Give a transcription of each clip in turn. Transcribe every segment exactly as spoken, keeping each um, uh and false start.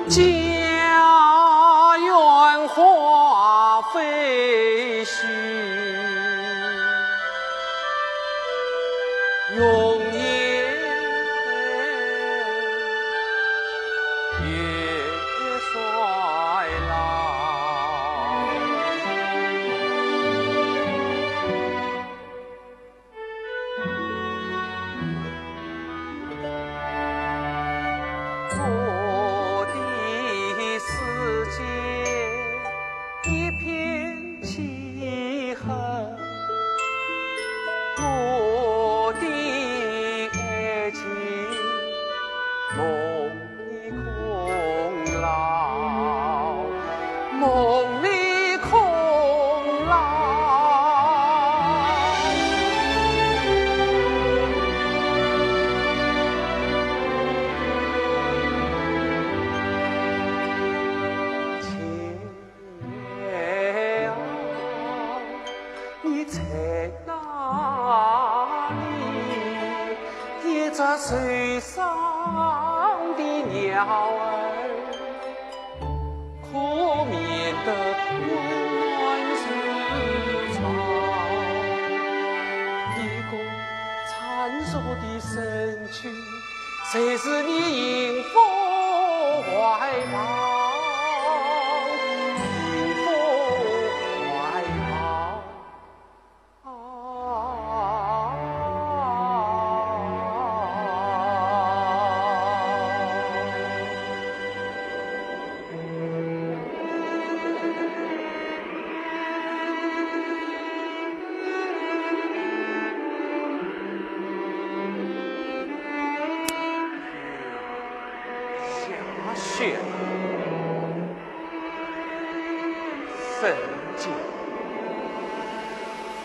家园花飞须，容颜也衰老。 我的世界一片漆黑，我的爱情梦 里空劳，梦里空劳。姐啊，你在哪里？一只受 伤的鸟儿，可免得问时吵。一个孱弱的身躯，谁是你幸福怀抱？幸福怀抱。 下雪，圣经，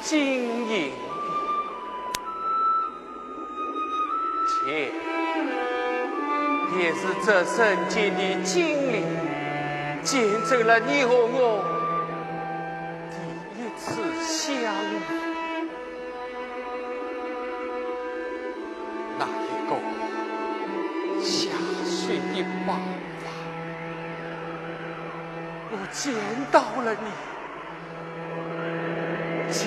金银，且也是这圣经的经历，见证了你和我第一次相遇。 那一个下雪的傍晚，我见到了你，姐。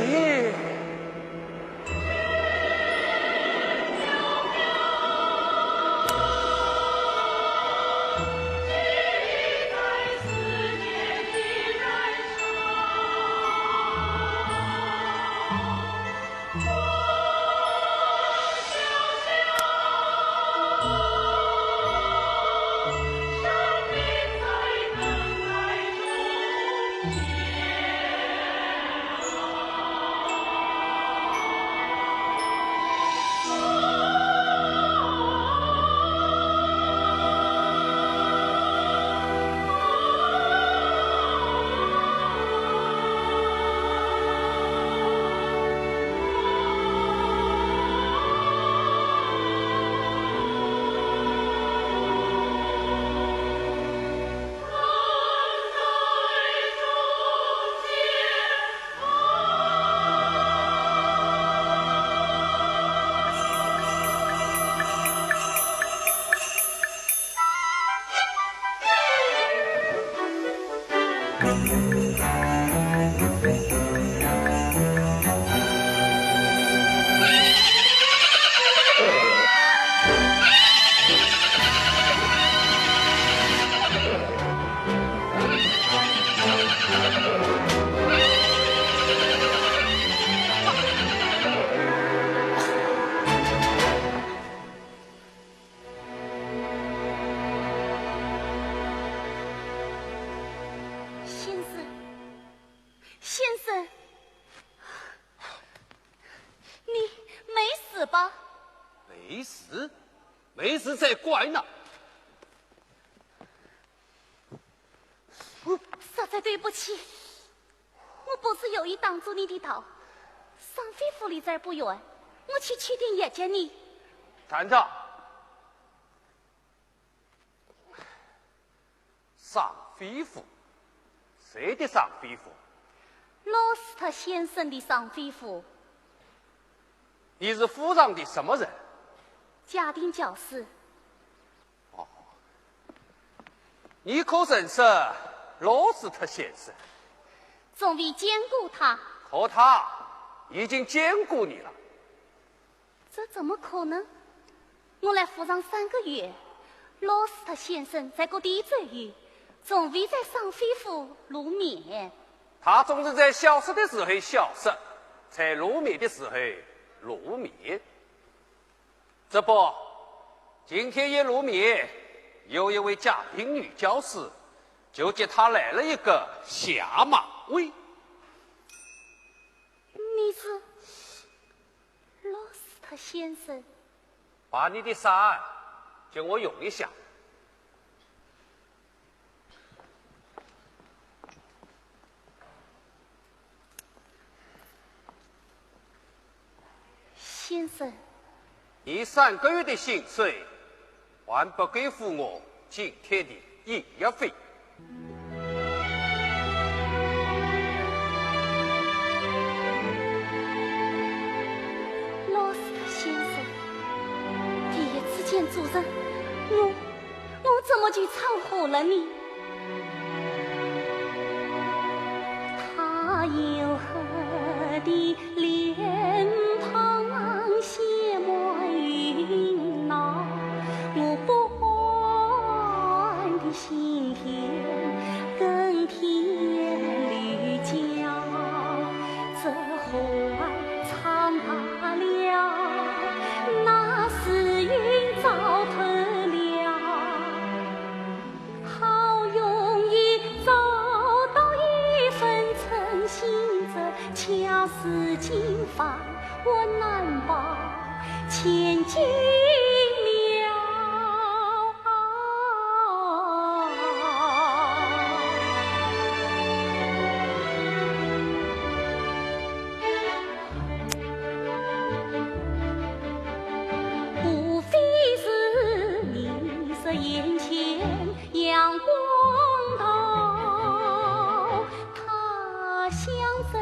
先生，先生，你没死吧？没死？没死才怪呢！ 实在对不起，我不是有意打阻你的道。商飞府离这儿不远，我去取点药给你。站着！商飞府？谁的商飞府？罗斯特先生的商飞府。你是府上的什么人？家庭教师。 哦，你可认识罗斯特先生？从未见过他。可他已经见过你了。这怎么可能？我来府上三个月，罗斯特先生在各地周游，从未在赏飞府露面。他总是在消失的时候消失，在露面的时候露面。 只不过今天一露面，有一位嘉宾女教师，就给他来了一个下马威。你是罗斯特先生？把你的伞给我用一下。 先生。你三个月的薪水，还不够付我今天的医药费。罗斯特先生，第一次见主人，我，我怎么就闯祸了呢？ 他黝黑的脸庞写满云闹，我不安的心田更添绿脚。这花儿长大了，那时运糟透了。 好容易找到一份称心，这恰是今番我难保前景了。无非是你是眼前 阳光道，他乡人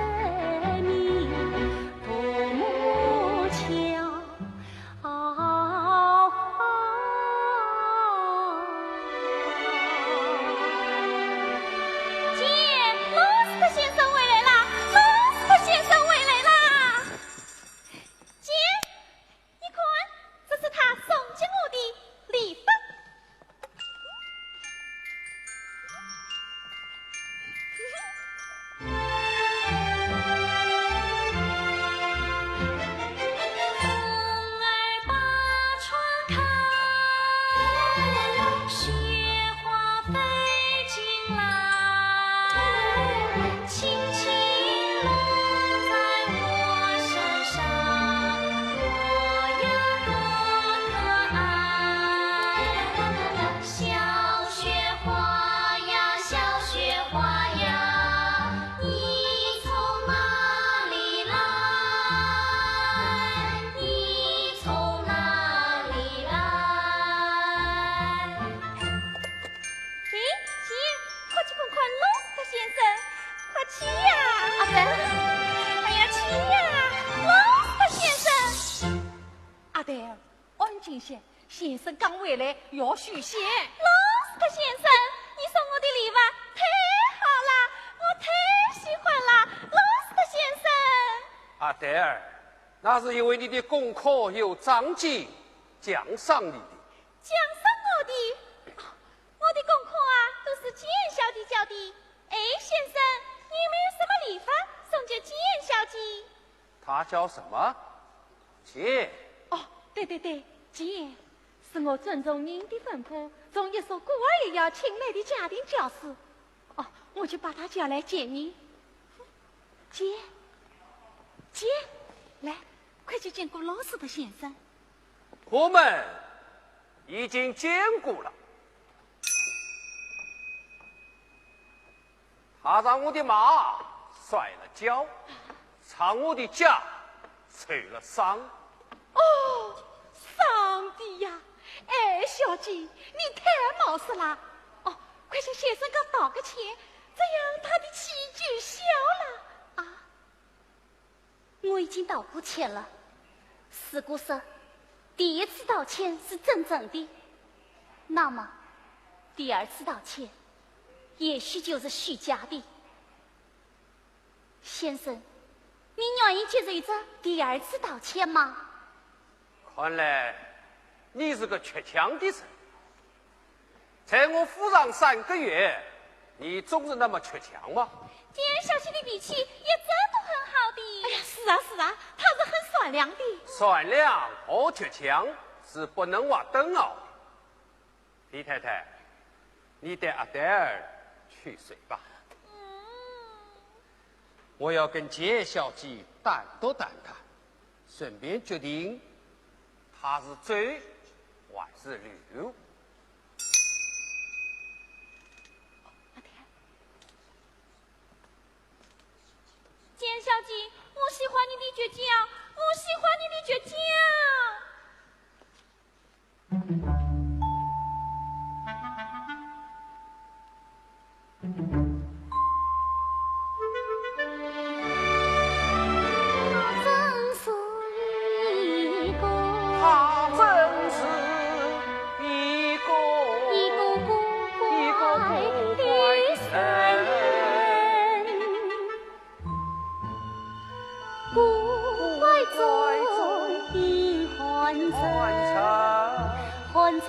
民多么巧。姐，罗斯特先生回来啦！罗斯特先生回来啦！姐，你看，这是他送给我的礼物。哎，姐，快去看看罗斯特先生，快去呀！阿呆。哎呀，去呀，罗斯特先生。阿呆，安静些，先生刚回来，要休息。罗斯特先生，你送我的礼物太好了，我太喜欢了，罗斯特先生。阿呆儿，那是因为你的功课有长进，奖赏你的。 奖赏我的？我的功课啊，都是简小姐教的。哎，先生，你有没有什么礼物送给简小姐？她叫什么？简？哦，对对对，简，是我遵从您的吩咐，从一所孤儿学校请来的家庭教师。哦，我就把她叫来见你。简，简，来，快去见顾老师的先生。 我们已经见过了。他让我的马摔了跤，让我的家受了伤。哦，上帝呀！哎，小姐，你太冒失了。哦，快向先生家道个歉，这样他的气就消了。啊。 我已经道过歉了。如果说第一次道歉是真正的，那么第二次道歉也许就是虚假的。先生，你愿意接受这第二次道歉吗？看来你是个倔强的人。在我府上三个月，你总是那么倔强吗？简小姐的脾气一直都很好的。哎呀，是啊，是啊，她是很善良的。善良和倔强是不能划等号的。 李太太，你带阿黛儿去睡吧。我要跟简小姐单独谈谈，顺便决定她是走还是留。简小姐，我喜欢你的倔强，我喜欢你的倔强。 古怪中有寒彻，寒彻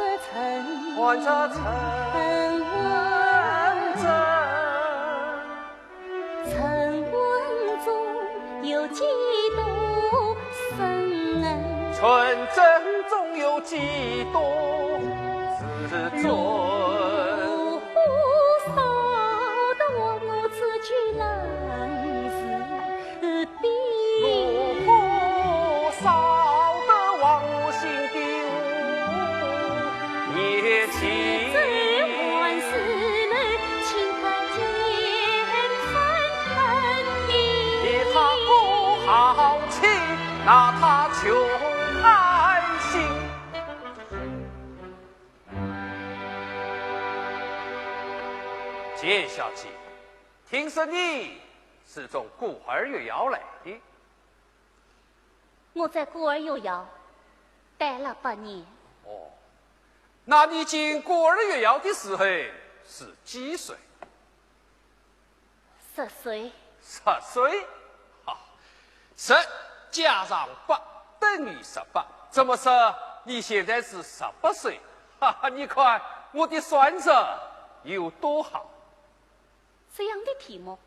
简小姐，听说你是从孤儿院要来的。我在孤儿院要待了八年。哦，那你进孤儿院要的时候是几岁？ 十岁。十岁？哈，十加上八等于十八。这么说，你现在是十八岁。哈哈，你看我的算术有多好。这样的题目，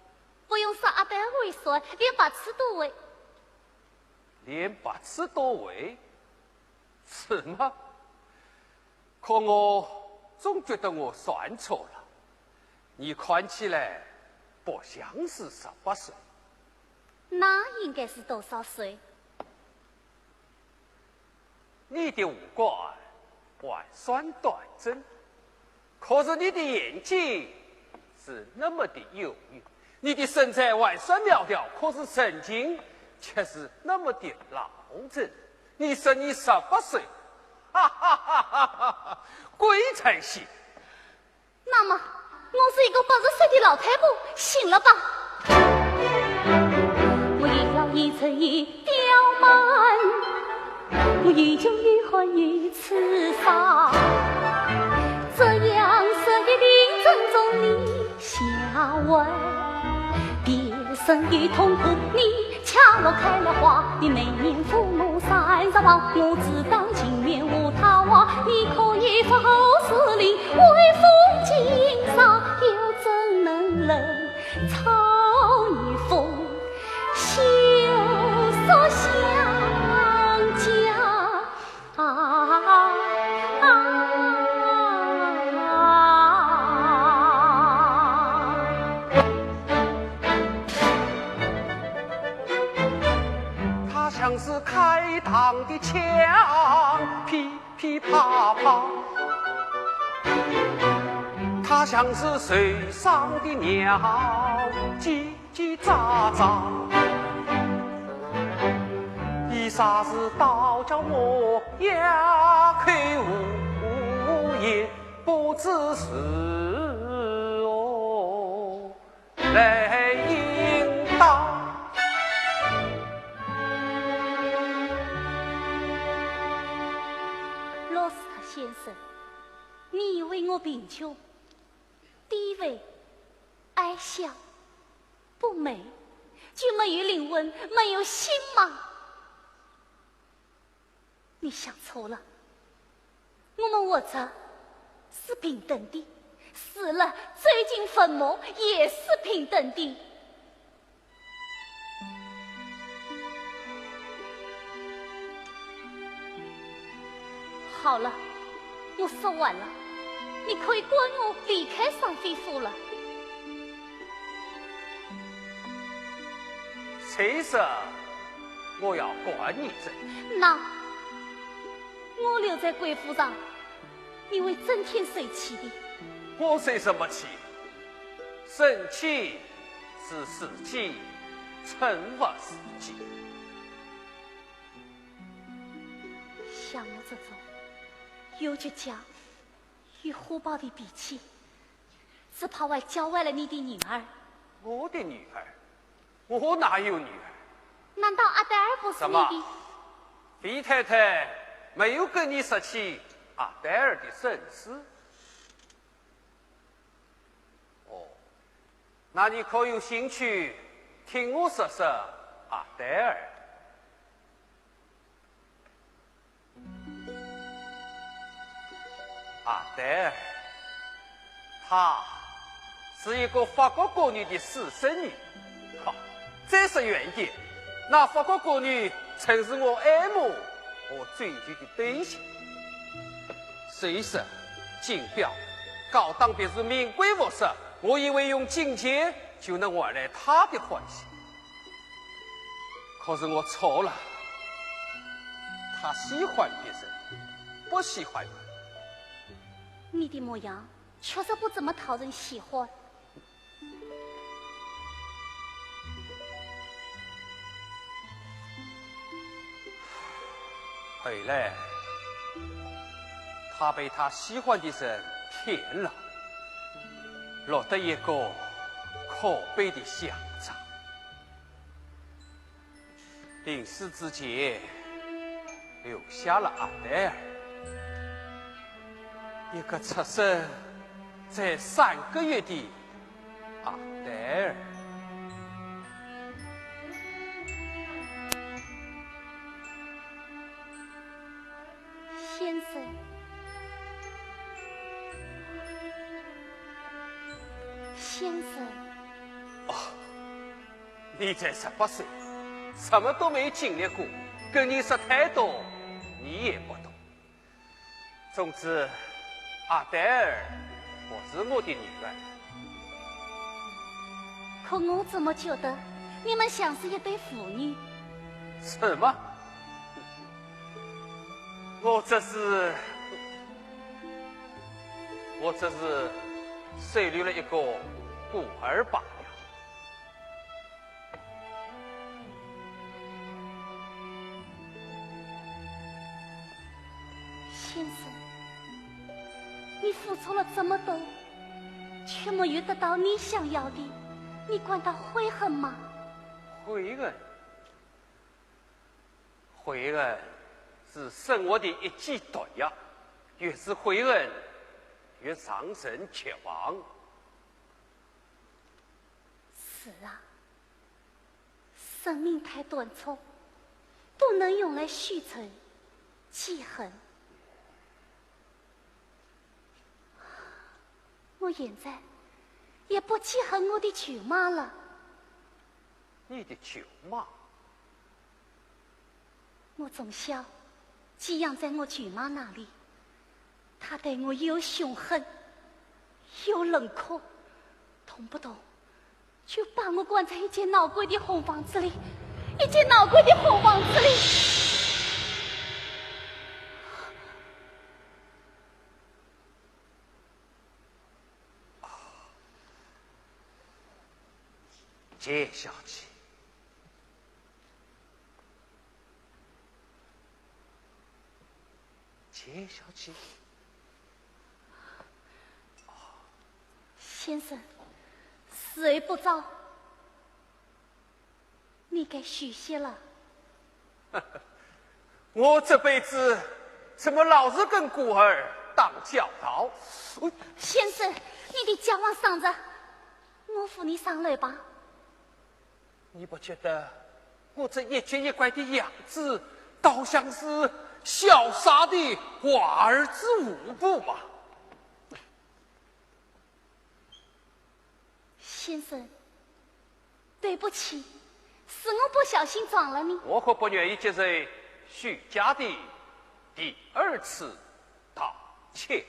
不用说阿黛儿会算，连白痴都会。连白痴都会？是吗？ 可我总觉得我算错了，你看起来不像是十八岁。那应该是多少岁？你的五官还算端正，可是你的眼睛是那么的忧郁，你的身材还算苗条，可是神经却是那么的老成。你说你十八岁， 哈哈哈哈哈！鬼才信！那么，我是一个八十岁的老太婆，信了吧？我一老一丑一刁蛮，我一穷一寒一痴傻，这样说的林正中你笑我，别人一通共你 恰若开了花，你眉眼抚目三十望，我只当情面无他话。你可以发号施令，威风金沙，又怎能冷嘲热讽，羞辱乡家？ 啊啊啊！他像是开膛的枪，噼噼啪啪；他像是受伤的鸟，叽 叽喳喳。一霎时倒叫我哑口无言，不知如何来应答。罗斯特先生，你以为我贫穷？ 地位矮小、不美，就没有灵魂、没有心吗？你想错了。我们活着是平等的，死了走进坟墓也是平等的。 好了，我说完了，你可以赶我离开上飞府了。谁说我要赶你走？那我留在贵府上，你会整天受气的。我受什么气？生气是自己，惩罚自己。 像我这种又倔强又火爆的脾气，只怕会教坏了你的女儿。我的女儿？我哪有女儿？难道阿黛尔不是你的？怎么？李太太没有跟你说起阿黛尔的身世？哦，那你可有兴趣听我说说阿黛尔？ 阿黛尔，她是一个法国歌女的私生女。哈，再说远点，那法国歌女曾是我爱慕和追求的对象。虽说金表高档别墅名贵物色，我以为用金钱就能换来她的欢心。 可是我错了，她喜欢别人，不喜欢我。你的模样确实不怎么讨人喜欢。后来，她被她喜欢的人骗了，落得一个可悲的下场。 临死之前，留下了阿黛尔，一个出生才三个月的阿黛尔。先生，先生。哦， 你才十八岁，什么都没经历过，跟你说太多，你也不懂。总之，阿黛尔不是我的女儿。可我怎么觉得你们像是一对父女？什么？我只是，我只是收留了一个孤儿罢了。 先生，你付出了这么多，却没有得到你想要的，你感到悔恨吗？悔恨？悔恨是生活的一剂毒药，越是悔恨，越让人绝望。 是啊，生命太短促，不能用来记仇、记恨。我现在也不记恨我的舅妈了。你的舅妈？ 我从小寄养在我舅妈那里，她对我又凶狠，又冷酷，动不动就把我关在一间闹鬼的红房子里，一间闹鬼的红房子里。钱小姐。 钱小姐。先生，时候不早，你该休息了。我这辈子怎么老是跟孤儿打交道？先生，你的脚往上着。我扶你上楼吧。你不觉得我这一瘸一拐的样子，倒像是潇洒的华尔兹舞步吗？先生，对不起，是我不小心撞了你。我可不愿意接受许家的第二次道歉。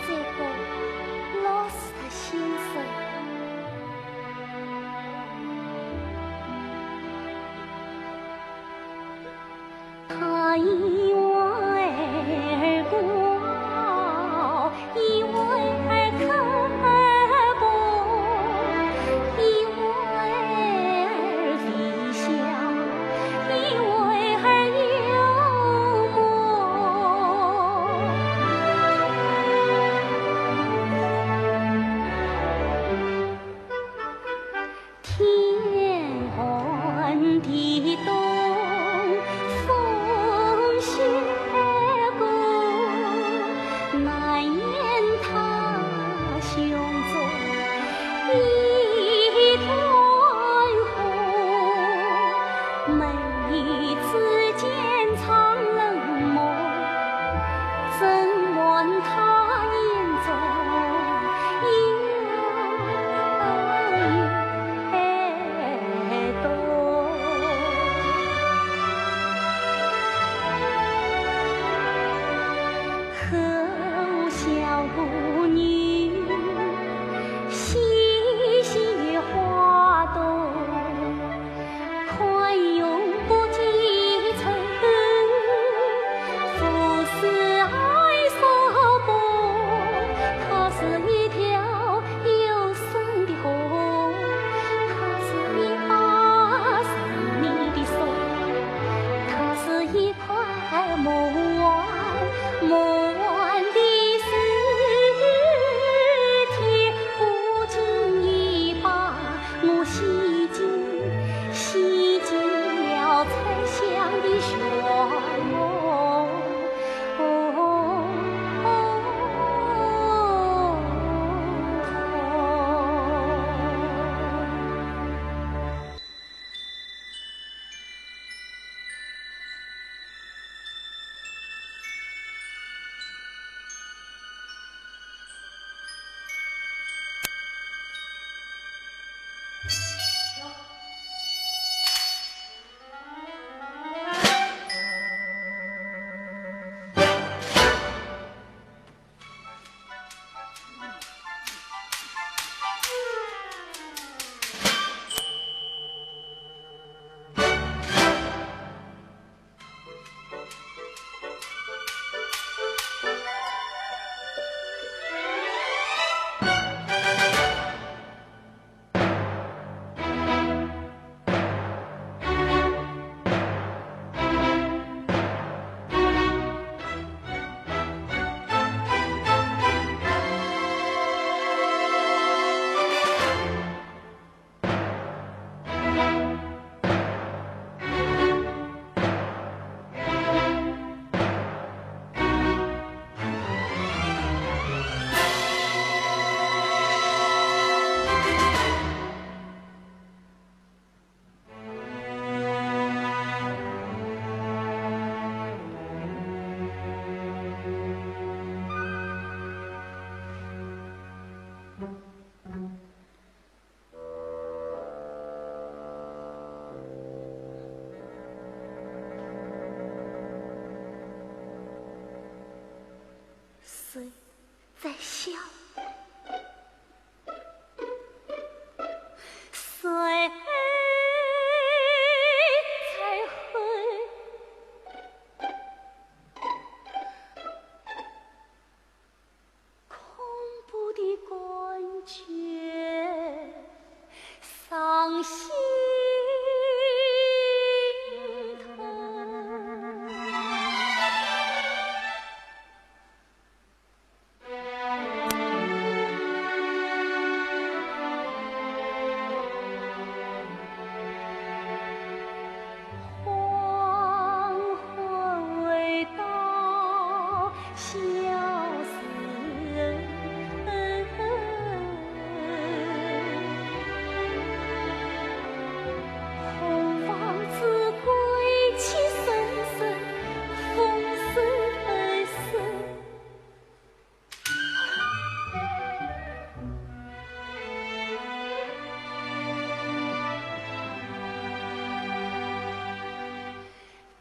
这个老师他先生。 他一会儿高，一会儿刻薄，一会儿微笑，一会儿幽默。 天寒地冻风雪过，难掩他胸中一团火。眉宇之间藏冷漠，怎瞒他眼中有 哦，哦，哦。谁在笑？谁在哼？恐怖的感觉上心头。 黄昏未到，小生何妨自归栖深深，风声而声。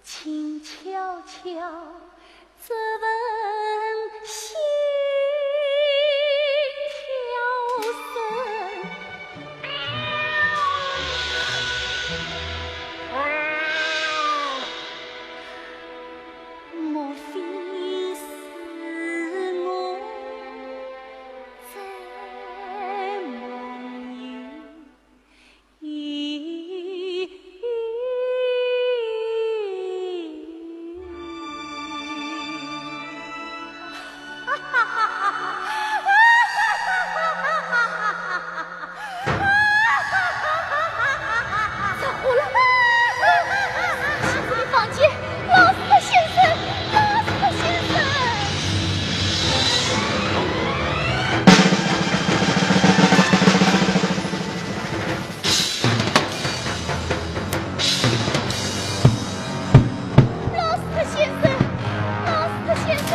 静悄悄，只闻心跳声。莫非是我在梦游？ 着火了！先生的房间，老师的先生，老师的先生。 老师的先生，老师的先生，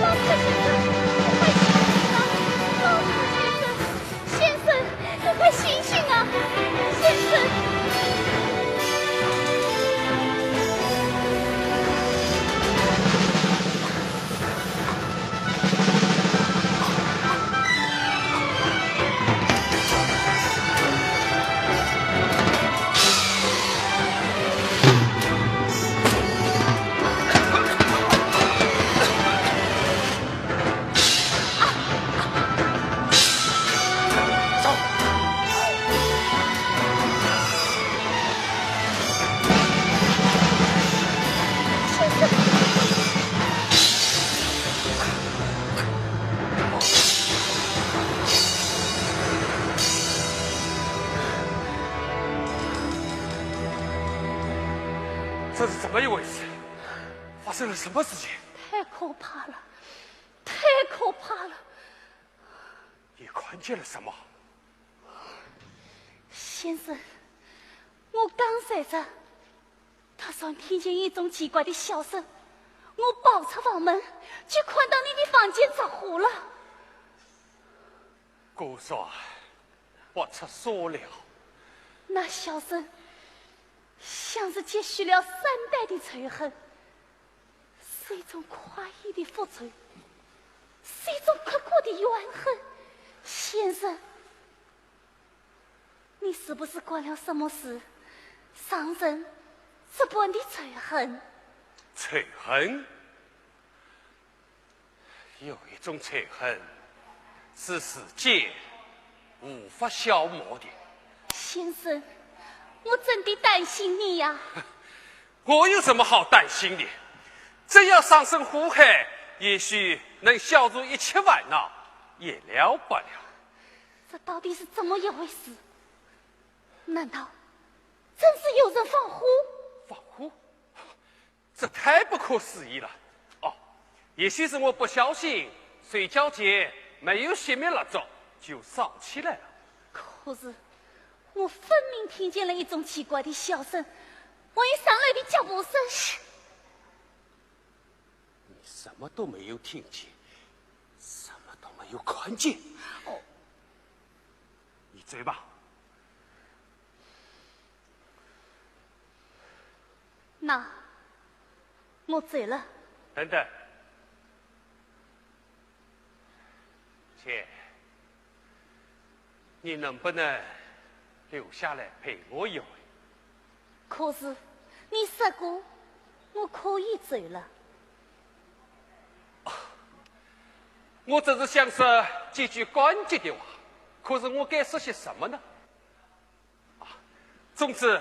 老师的先生，快醒醒啊！老师的先生，先生，快醒醒啊！先生。 这是怎么一回事？发生了什么事情？太可怕了，太可怕了！你看见了什么？先生，我刚睡着， 突然听见一种奇怪的笑声，我跑出房门，就看到你的房间着火了。果然不出所料。那笑声像是积蓄了三代的仇恨，是一种快意的复仇，是一种刻骨的怨恨。先生， 你是不是干了什么事，让人这般的仇恨？仇恨？有一种仇恨是世间无法消磨的。先生，我真的担心你呀。我有什么好担心的？只要上声呼喊，也许能消除一切烦恼，也了不了。 这到底是怎么一回事？难道真是有人放火？放火？这太不可思议了。哦，也许是我不小心睡觉前没有熄灭蜡烛，就烧起来了。可是我分明听见了一种奇怪的笑声，还有上来的脚步声。 你什么都没有听见，什么都没有看见。哦。你走吧。那，我走了。等等。姐，你能不能留下来陪我一会？可是你说过，我可以走了。我只是想说几句感激的话，可是我该说些什么呢？啊，总之，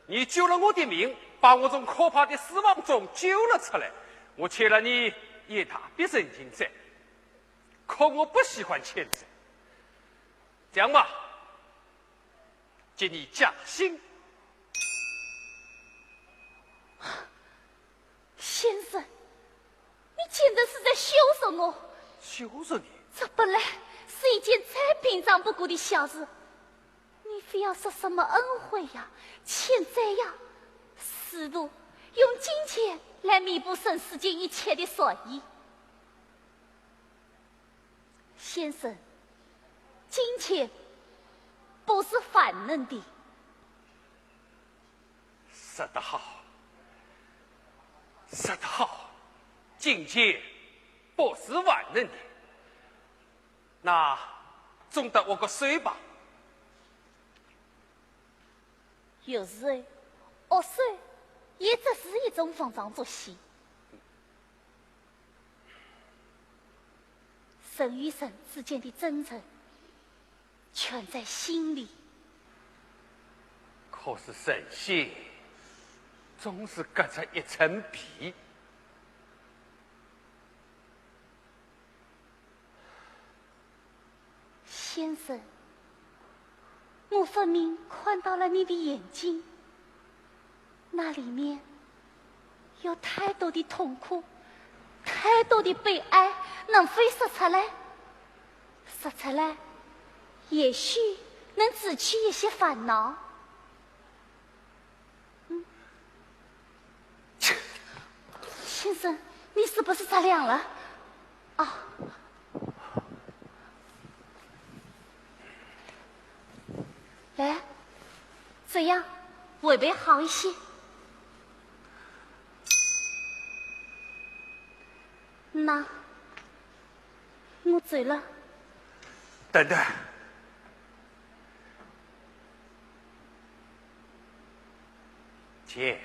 你救了我的命，把我从可怕的死亡中救了出来，我欠了你一大笔人情债。可我不喜欢欠债。这样吧，给你加薪。先生，你简直是在羞辱我！羞辱你？这本来是一件再平常不过的小事，你非要说什么恩惠呀、欠债呀，试图用金钱来弥补人世间一切的善意。先生，金钱不是万能的。说得好，说得好，金钱不是万能的。那总得握个手吧。有时候，握手也只是一种逢场作戏。人与人之间的真诚，全在心里。可是人心总是隔着一层皮。先生，我分明看到了你的眼睛，那里面有太多的痛苦，太多的悲哀，能否说出来？说出来，也许能止去一些烦恼。先生，你是不是着凉了？啊。 来，这样会不会好一些？那，我走了。等等。 姐，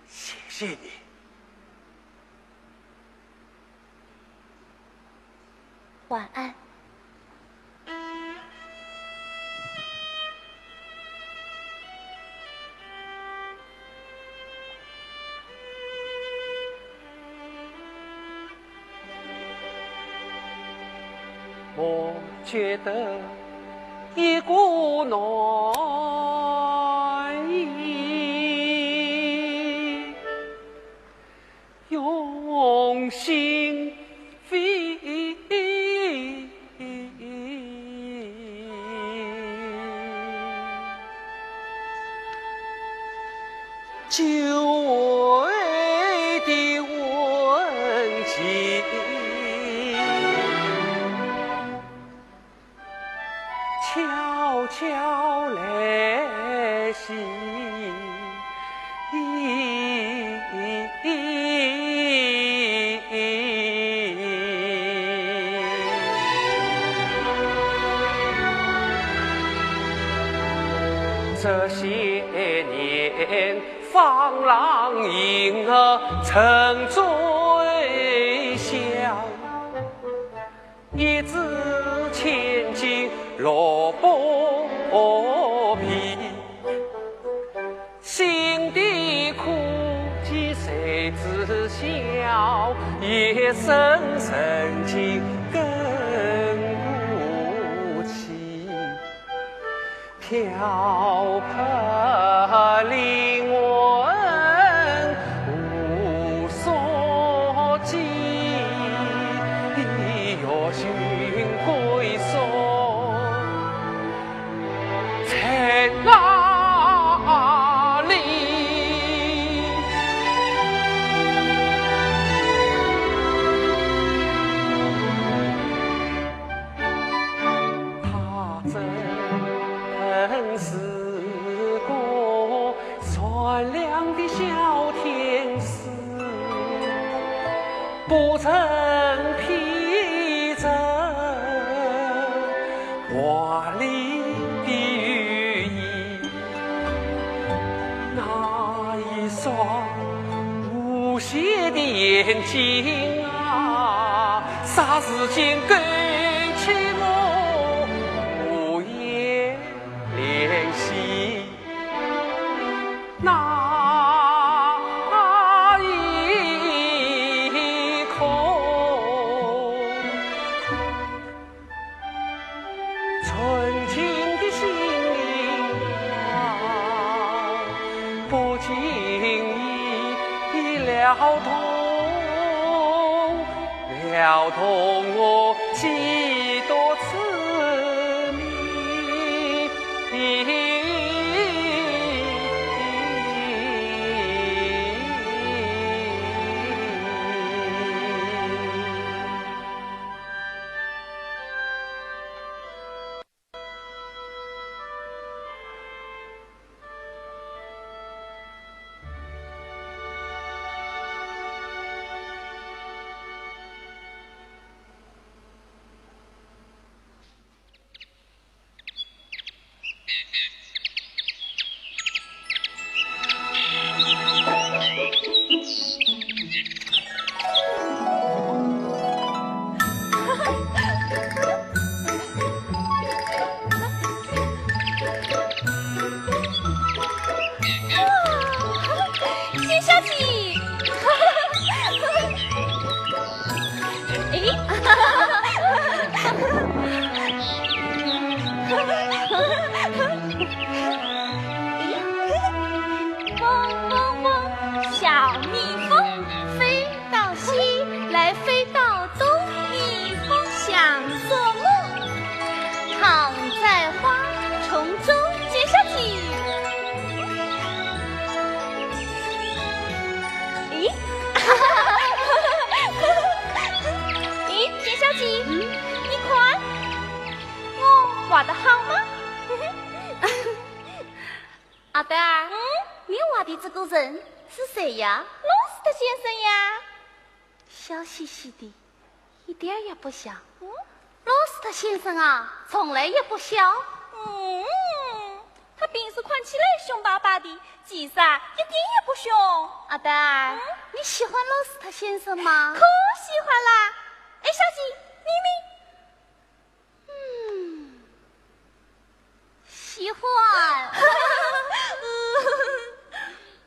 谢谢你。晚安。 我觉得一股暖意涌心扉。 久违的温情，悄悄来袭。 这些年，放浪形骸成醉乡，一掷千金落魄皮。 心底苦闷谁知晓，夜深人静更无期。飘泊灵魂无所寄，月寻归宿 在哪里？他真是个善良的小天使。不曾披着华丽的羽衣，那一双无邪的眼睛啊，霎时间勾起我无言怜惜。 那一刻，纯净的心灵啊，不经意撩动，撩动我几多次迷。 谢小姐。 哎，嗡嗡嗡，小蜜蜂飞到西来，飞到东，蜜蜂想做梦，躺在花丛中。谢小姐。 咦？咦，谢小姐，嗯？你看，我画得好吗？阿呆儿，嗯？你画的这个人是谁呀？罗斯特先生呀。笑嘻嘻的， 一点儿也不像。嗯？罗斯特先生啊，从来也不笑。嗯，他平时看起来凶巴巴的，其实啊，一点也不凶。阿呆儿，嗯？你喜欢罗斯特先生吗？可喜欢啦！哎，小姐，你呢？嗯，喜欢。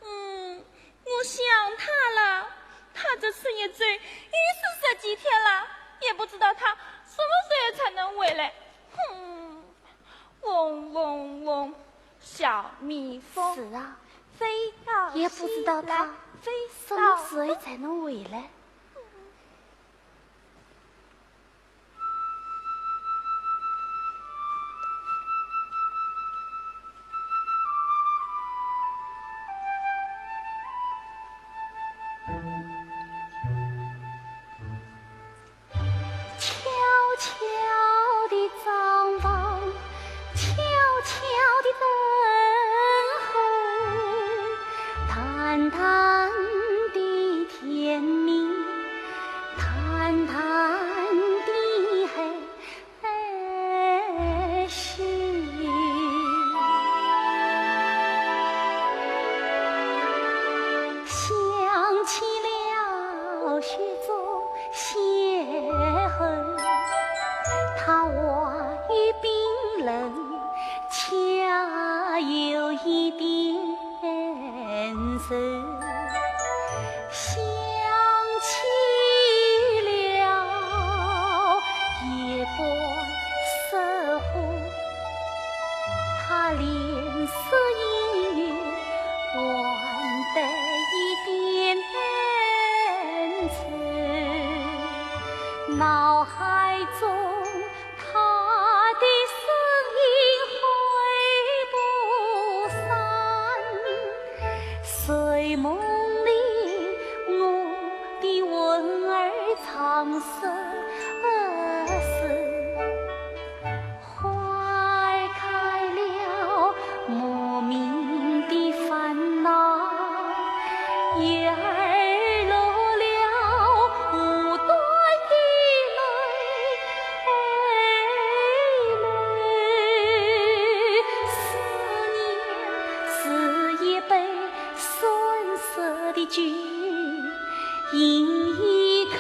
嗯，我想他了。他这次一走，又是十几天了，也不知道他什么时候才能回来。哼，嗡嗡嗡，小蜜蜂。是啊，飞到也不知道他西来，飞什么时候才能回来。 悄悄地张望，悄悄地等候，淡淡的甜蜜，淡淡的哀惜。想起了雪中邂逅，它话语冰冷，恰有一点愁。 想起了夜半失火，它脸色阴云，还带一点愁。脑海中 他的身影挥不散，睡梦里我的魂儿长失失，花儿开了莫名的烦恼，叶儿落了饮一口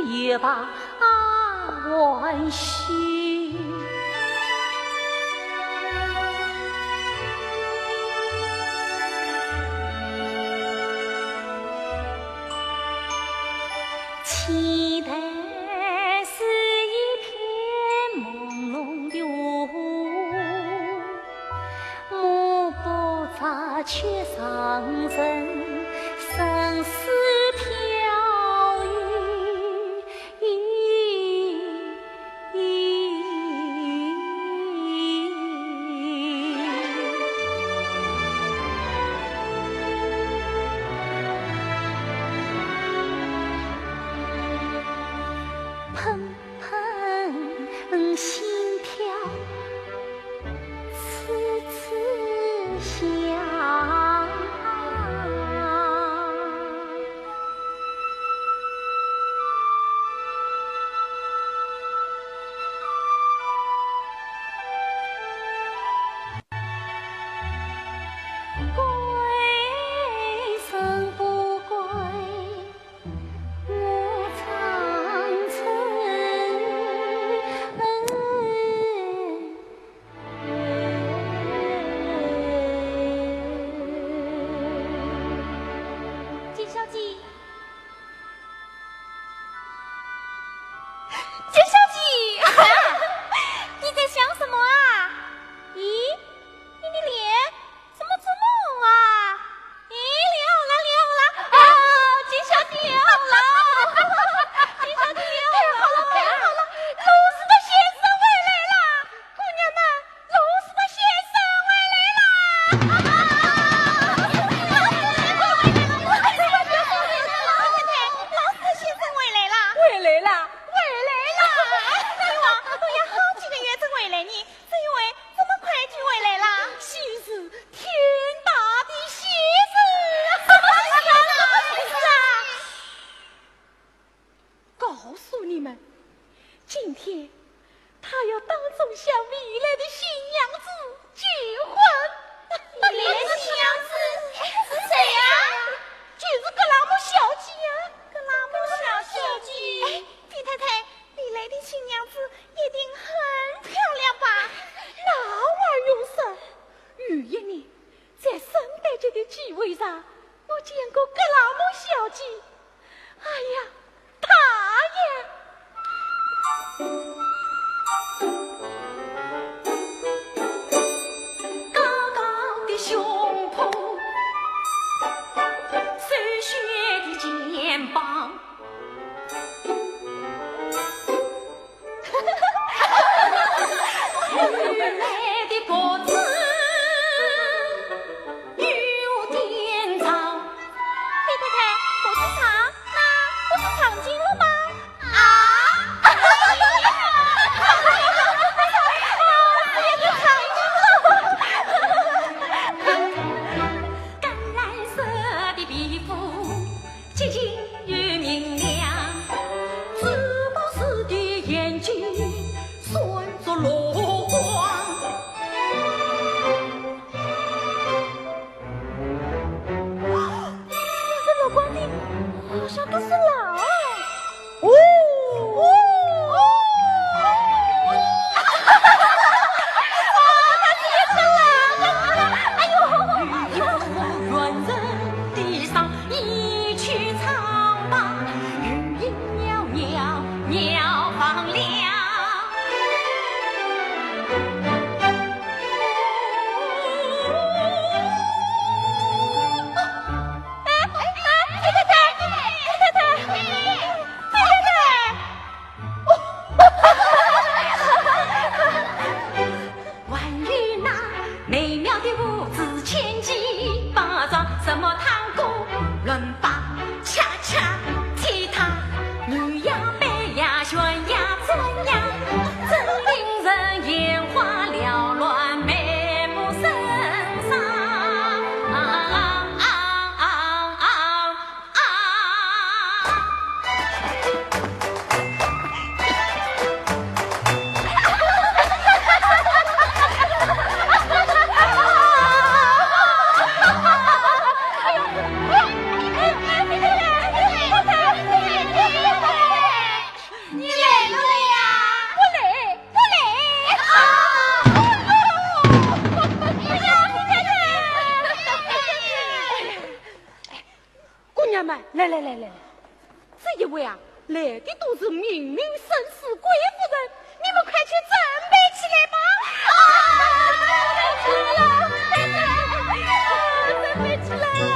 也罢欢喜。期待是一片朦胧的雾，目不察却上升，生死飘逸。砰砰心跳，痴痴想。归人不归，我长陈小姐，陈小姐，你在想什么啊？咦，你的脸怎么这么红啊？咦，脸红了，脸红了！啊，陈小姐，脸红了！陈小姐，脸红了！太好了，罗斯特先生回来了！姑娘们，罗斯特先生回来了！罗斯特先生回来了！回来了！回来了！哎呦，我也好几个月才回来呢，这一回这么快就回来了？喜事，天大的喜事！什么喜事啊？告诉你们，今天他要当众向未来的新娘子求婚。未来的新娘子是谁呀？就是格拉姆小姐啊。格拉姆小姐？哎，李太太，未来的新娘子一定很漂亮吧？那还用说？有一年，在圣诞节的聚会上，我见过格拉姆小姐。哎呀，她呀！高高的胸脯，瘦削的肩膀， 来的脖子有点长。李太太，不是长，那不是长颈鹿吗？啊！是一个长颈鹿。橄榄色的皮肤，晶莹又明亮，珠宝似的眼睛，闪着泪光。闪着泪光的，好像都是狼哎。哦，哦，哦，哦，它是一只狼。哎呦，哎呦。 一曲唱罢，云影袅袅袅放亮。哎，哎，哎，太太，太太，太太。娘们，来来来来来，这一位啊，来的都是名门紳士贵妇人，你们快去准备起来吧。啊，准备起来了，准备起来了。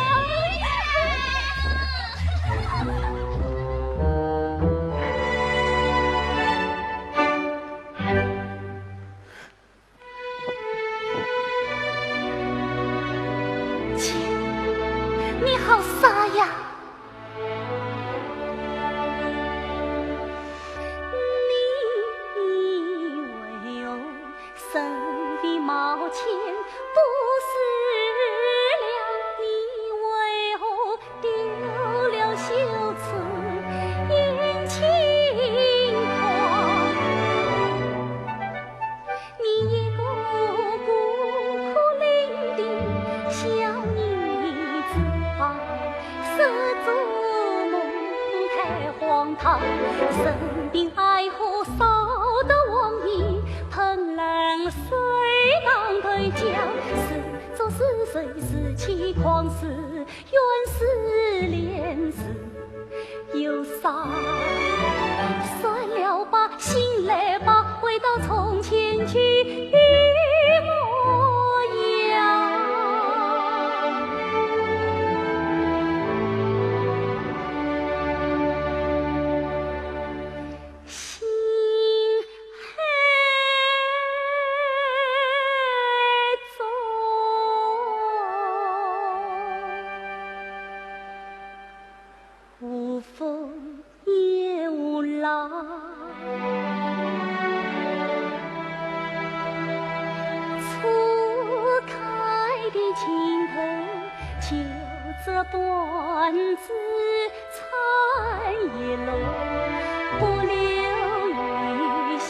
切，你好傻呀！你为何身披毛钱不梳了？你为何 丢了羞耻眼睛光。你一个孤苦伶仃小女子啊，是做梦太荒唐。身边爱火烧得旺你，喷冷水当头浇，是做是谁是气狂是 怨是怜是忧伤。算了吧，醒来吧，回到从前去模样。心海中 无风也无浪，初开的情头就这般子，残叶落，不留余香。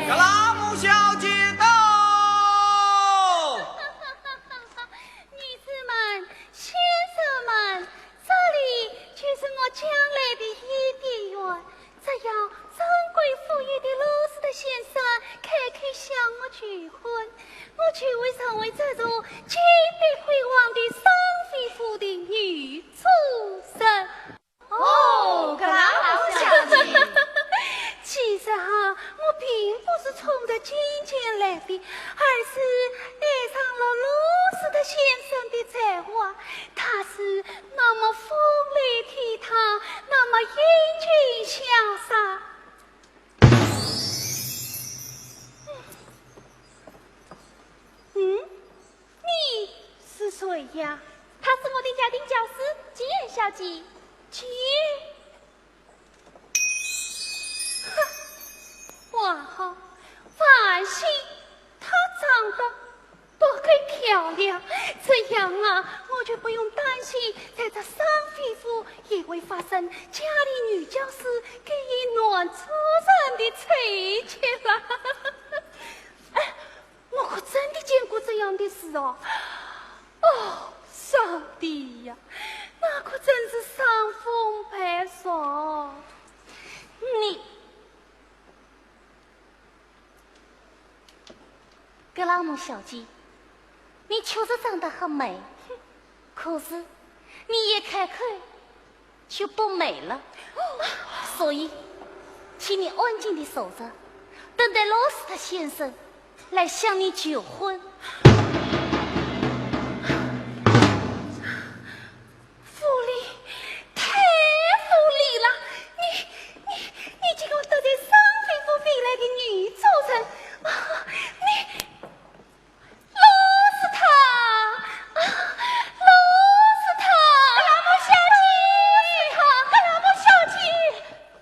格拉姆小姐到。女子们，先生们，这里就是我将来的伊甸园。只要尊贵富裕的罗斯特先生开口向我求婚，我就会成为这座金碧辉煌的桑菲府的女主人。 哦，格拉姆小姐。其实哈，我并不是冲着金钱来的，而是爱上了罗斯特先生的才华。他是那么风流倜傥，那么英俊潇洒。嗯？ 你是谁呀？她是我的家庭教师，吉言小姐。吉言？哼，王后，万幸她长得不够漂亮，这样啊，我就不用担心在这商妃府也会发生家里女教师勾引男主人的丑剧了。哎， 我可真的见过这样的事哦。哦，上帝呀，那可真是伤风败俗。你，格拉姆小姐，你确实长得很美，可是你一开口 就不美了。所以，请你安静地坐着，等待罗斯特先生来向你求婚。无礼，太无礼了！你，你，你竟敢得罪商妃府飞来的女主人！啊，你， 罗斯塔，啊，罗斯塔，格拉姆小姐，格拉姆小姐，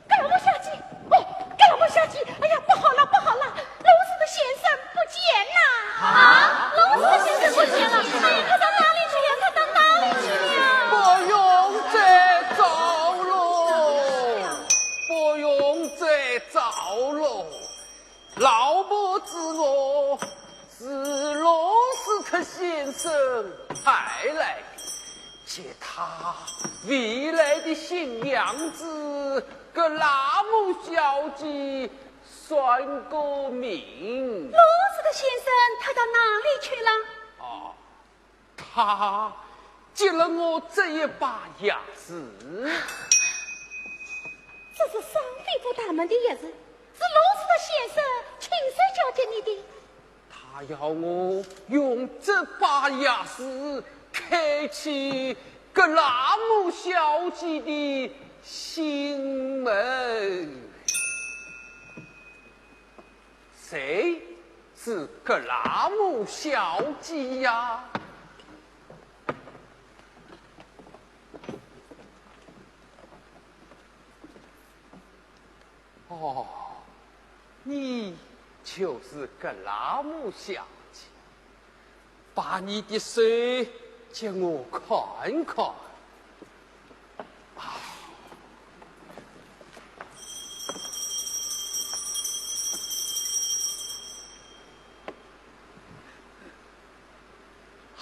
格拉姆小姐，哦，格拉姆小姐，哎呀，不好了，不好了，罗斯塔先生不见了！啊，罗斯塔先生不见了！哎呀，他到哪里去了？他到哪里去了？不用再找了，不用再找了。 老婆子我是罗斯特先生派来的，接他未来的新娘子格拉姆小姐算个名。罗斯特先生他到哪里去了？啊， 他给了我这一把钥匙。这是商飞府大门的钥匙，是罗斯特先生亲手交给你的。他要我用这把钥匙开启格拉姆小姐的心门。 谁是格拉姆小姐呀？哦，你就是格拉姆小姐。 把你的手借我看看。啊，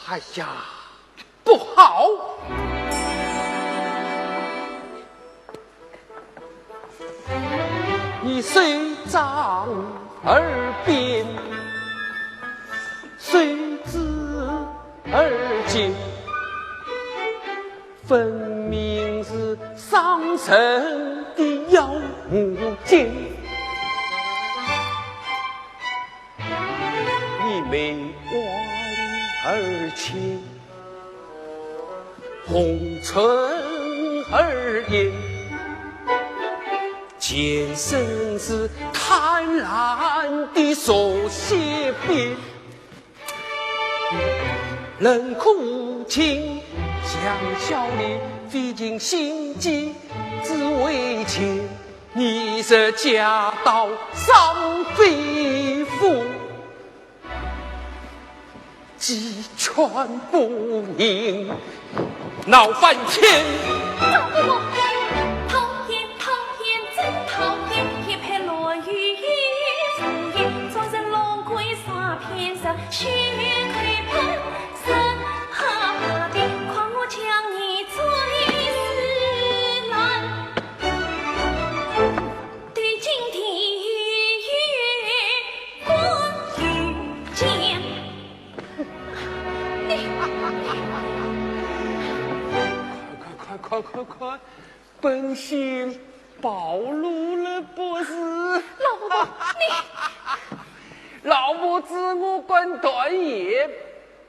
哎呀，不好！ 你手掌二边，手指二节，分明是伤人的妖魔剑。你眉弯二尖， 红唇二眼，尖生是贪婪的蛇蝎边。冷酷无情，想笑你费尽心机，只为求你是嫁到商飞府。 鸡犬不宁，闹翻天。讨厌，讨厌，真讨厌，一派落雨也无言，昨日龙归沙片上，血泪喷。 快快快快快，本性暴露了不是？老伯伯，你……老伯伯，我敢断言，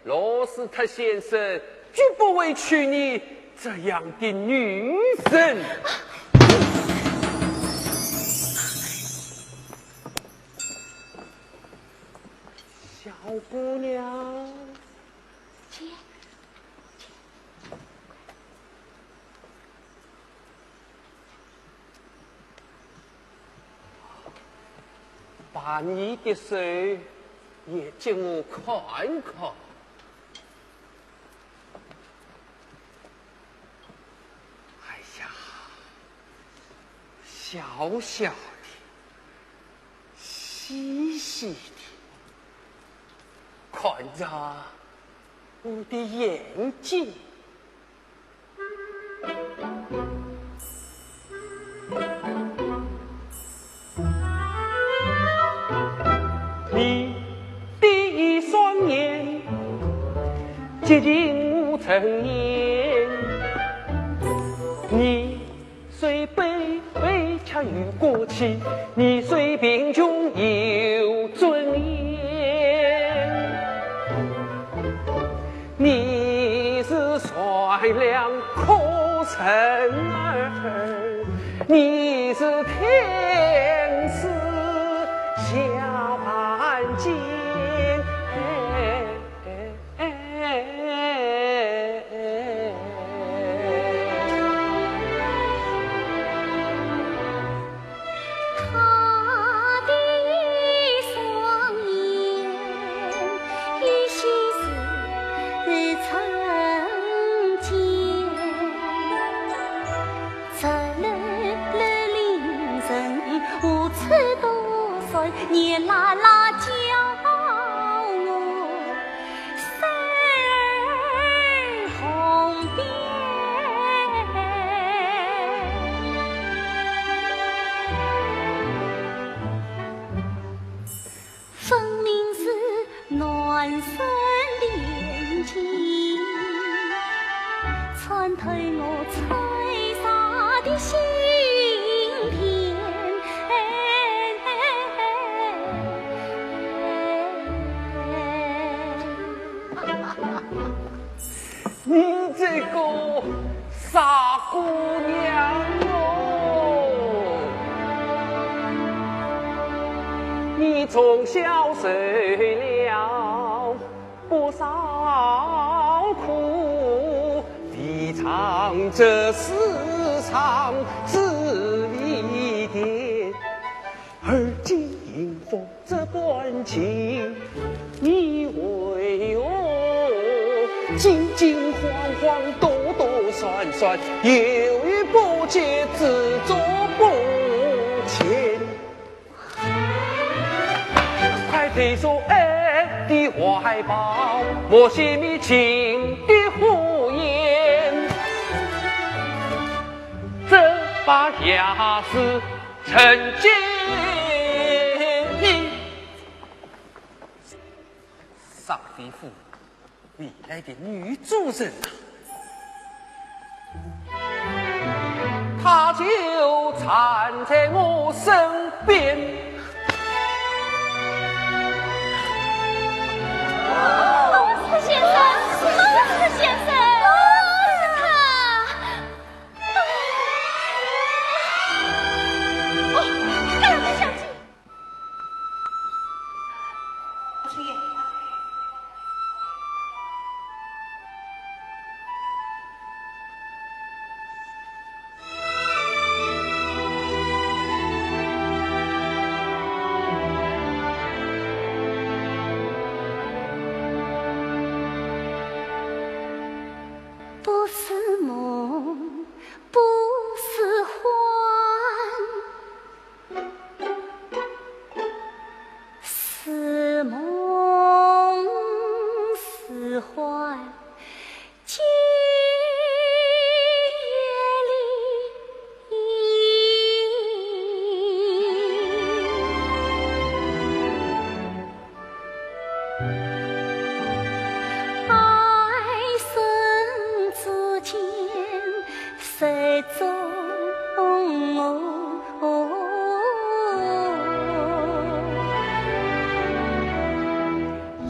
罗斯特先生绝不会娶你这样的女人。小姑娘，姐，把你的手也给我看看。哎呀，小小的，细细的，看着我的眼睛。 你的一双眼，寂静无尘烟。你虽卑微却有骨气，你虽贫穷有尊严。你是善良可人儿， 你是天使下凡间。他的双眼，一些是曾经。 在冷冷凌晨，无处躲闪，热辣辣叫我身旁边。分明是 暖身的眼睛，穿透我吹纱的心田。你这个 傻姑娘哟，你从小受了不少苦，未尝这世上滋味甜。而今逢 这般情，你为何惊惊慌慌、躲躲闪闪，犹豫不决、自作不前？快退出爱的怀抱，莫熄灭情的火焰。这把钥匙 曾经你。上地府未来的女主人啊，她就站在我身边。老师先生，老师先生，老师他。 哦，看了小姐。不是梦， 不是幻，是梦是幻，今夜里。 爱深之间，谁懂我？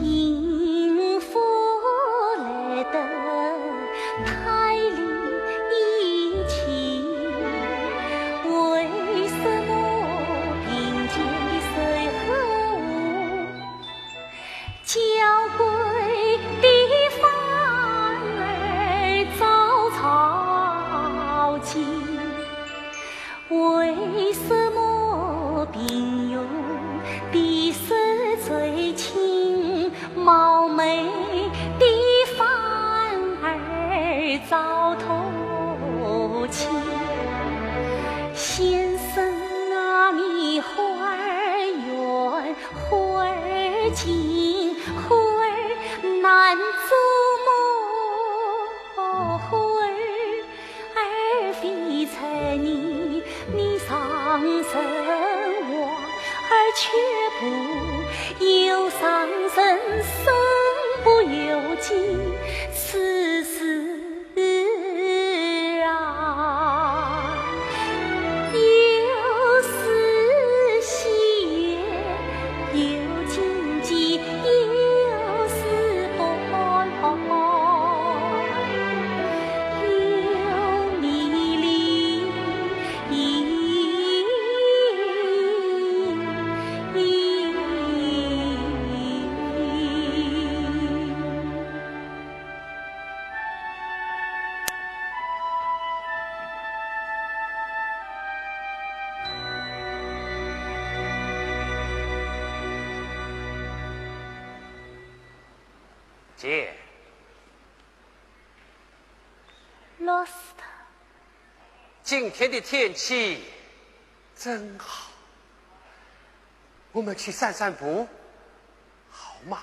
幸福来得生活，而却不由伤神，身不由己，此事啊，又是喜悦，又禁忌，又是不安，又迷离。 姐。 Lost。今天的天气真好，我们去散散步，好吗？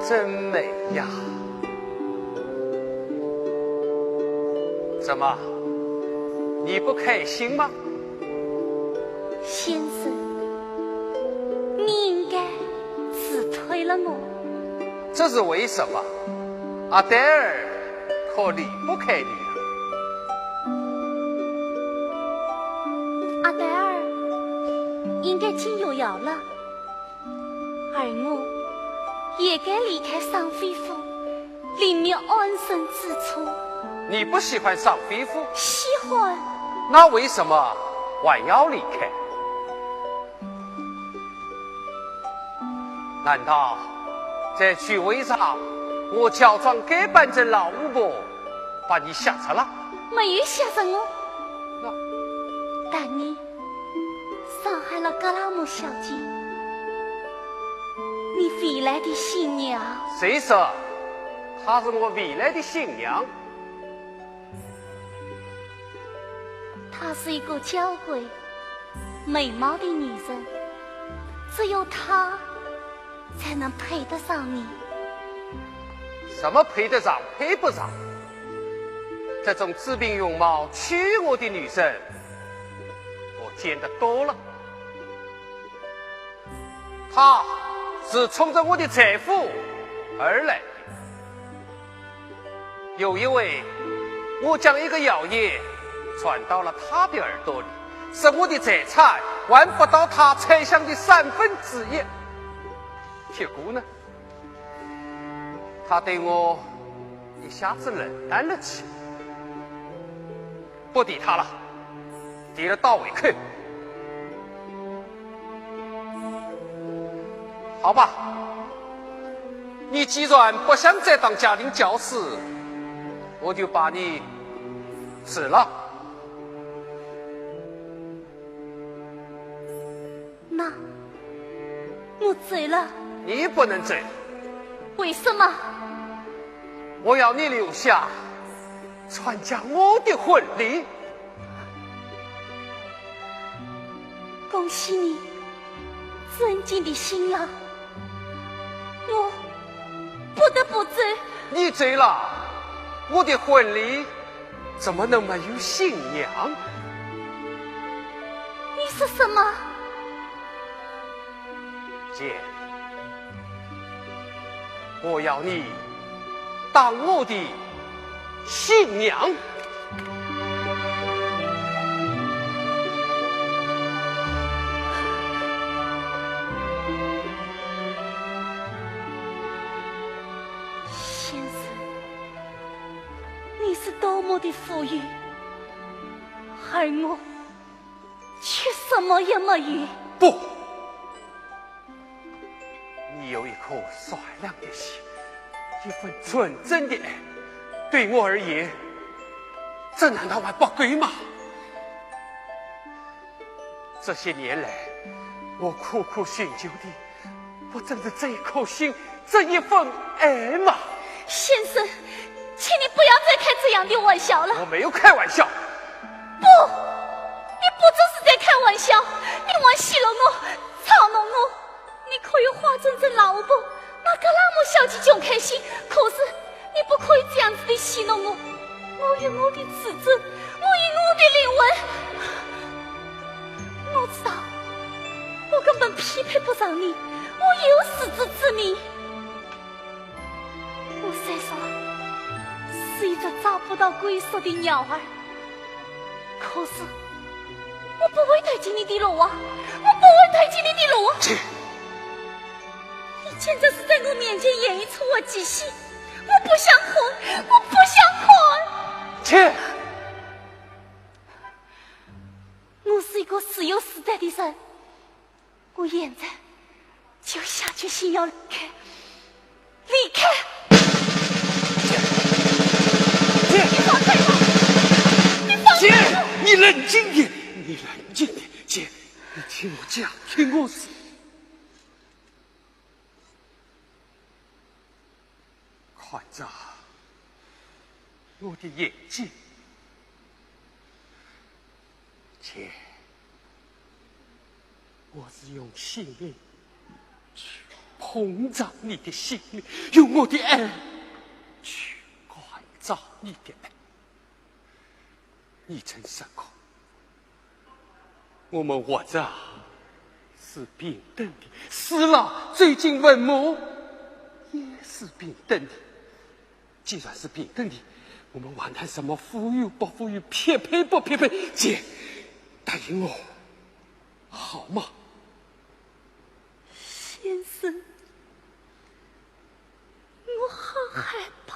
真美呀！怎么，你不开心吗？先生，你应该辞退了我。这是为什么？阿黛尔可离不开你了。阿黛尔应该进御窑了。 而我也该离开上飞府，另觅安身之处。你不喜欢上飞府？喜欢。那为什么还要离开？难道在聚会上，我乔装改扮成老巫婆，把你吓着了？没有吓着我。那……但你 伤害了格拉姆小姐，你未来的新娘。谁说她是我未来的新娘？她是一个娇贵、美貌的女人，只有她 才能配得上你。什么配得上、配不上？这种自闭容貌、欺我的女人，我见得多了。她是冲着我的财富而来的。 有一回，我将一个谣言传到了她的耳朵里，说我的财产还不到她猜想的三分之一。结果呢，她对我一下子冷淡了起来。不提她了，提了倒胃口。 好吧，你既然不想再当家庭教师，我就把你辞了。那我走了。你不能走。为什么？我要你留下，参加我的婚礼。 恭喜你尊敬的新郎，我不得不走。你走了，我的婚礼怎么能没有新娘？你说什么？姐，我要你当我的新娘。是多么的富有，而我却什么也没有。不，你有一颗善良的心，一份纯真的爱，对我而言，这难道还不够吗？这些年来，我苦苦寻求的，不正是这一颗心，这一份爱吗？先生，请你不要再开这样的玩笑了。我没有开玩笑。不，你不只是在开玩笑，你还戏弄我，操弄我。你可以化妆成老婆，拿格拉姆小姐穷开心，可是你不可以这样子的戏弄我。我有我的自尊，我有我的灵魂。我知道，我根本匹配不上你，我有自知之明。我虽说是一只找不到归宿的鸟儿，可是我不会推进你的罗网，我不会推进你的罗网。切！你简直是在我面前演一出滑稽戏，我不想看，我不想看。切！我是一个自由自在的人，我现在就下决心要离开，离开。姐，姐，你放开我！你放开我！姐，你冷静点，你冷静点，姐，你听我讲，听我说。看着我的眼睛，姐，我是用性命去膨胀你的性命，用我的爱去灌溉你的爱。你曾说过，我们活着是平等的，死了走进坟墓也是平等的。既然是平等的，我们还谈什么富裕不富裕、匹配不匹配？姐，答应我，好吗？先生，我好害怕。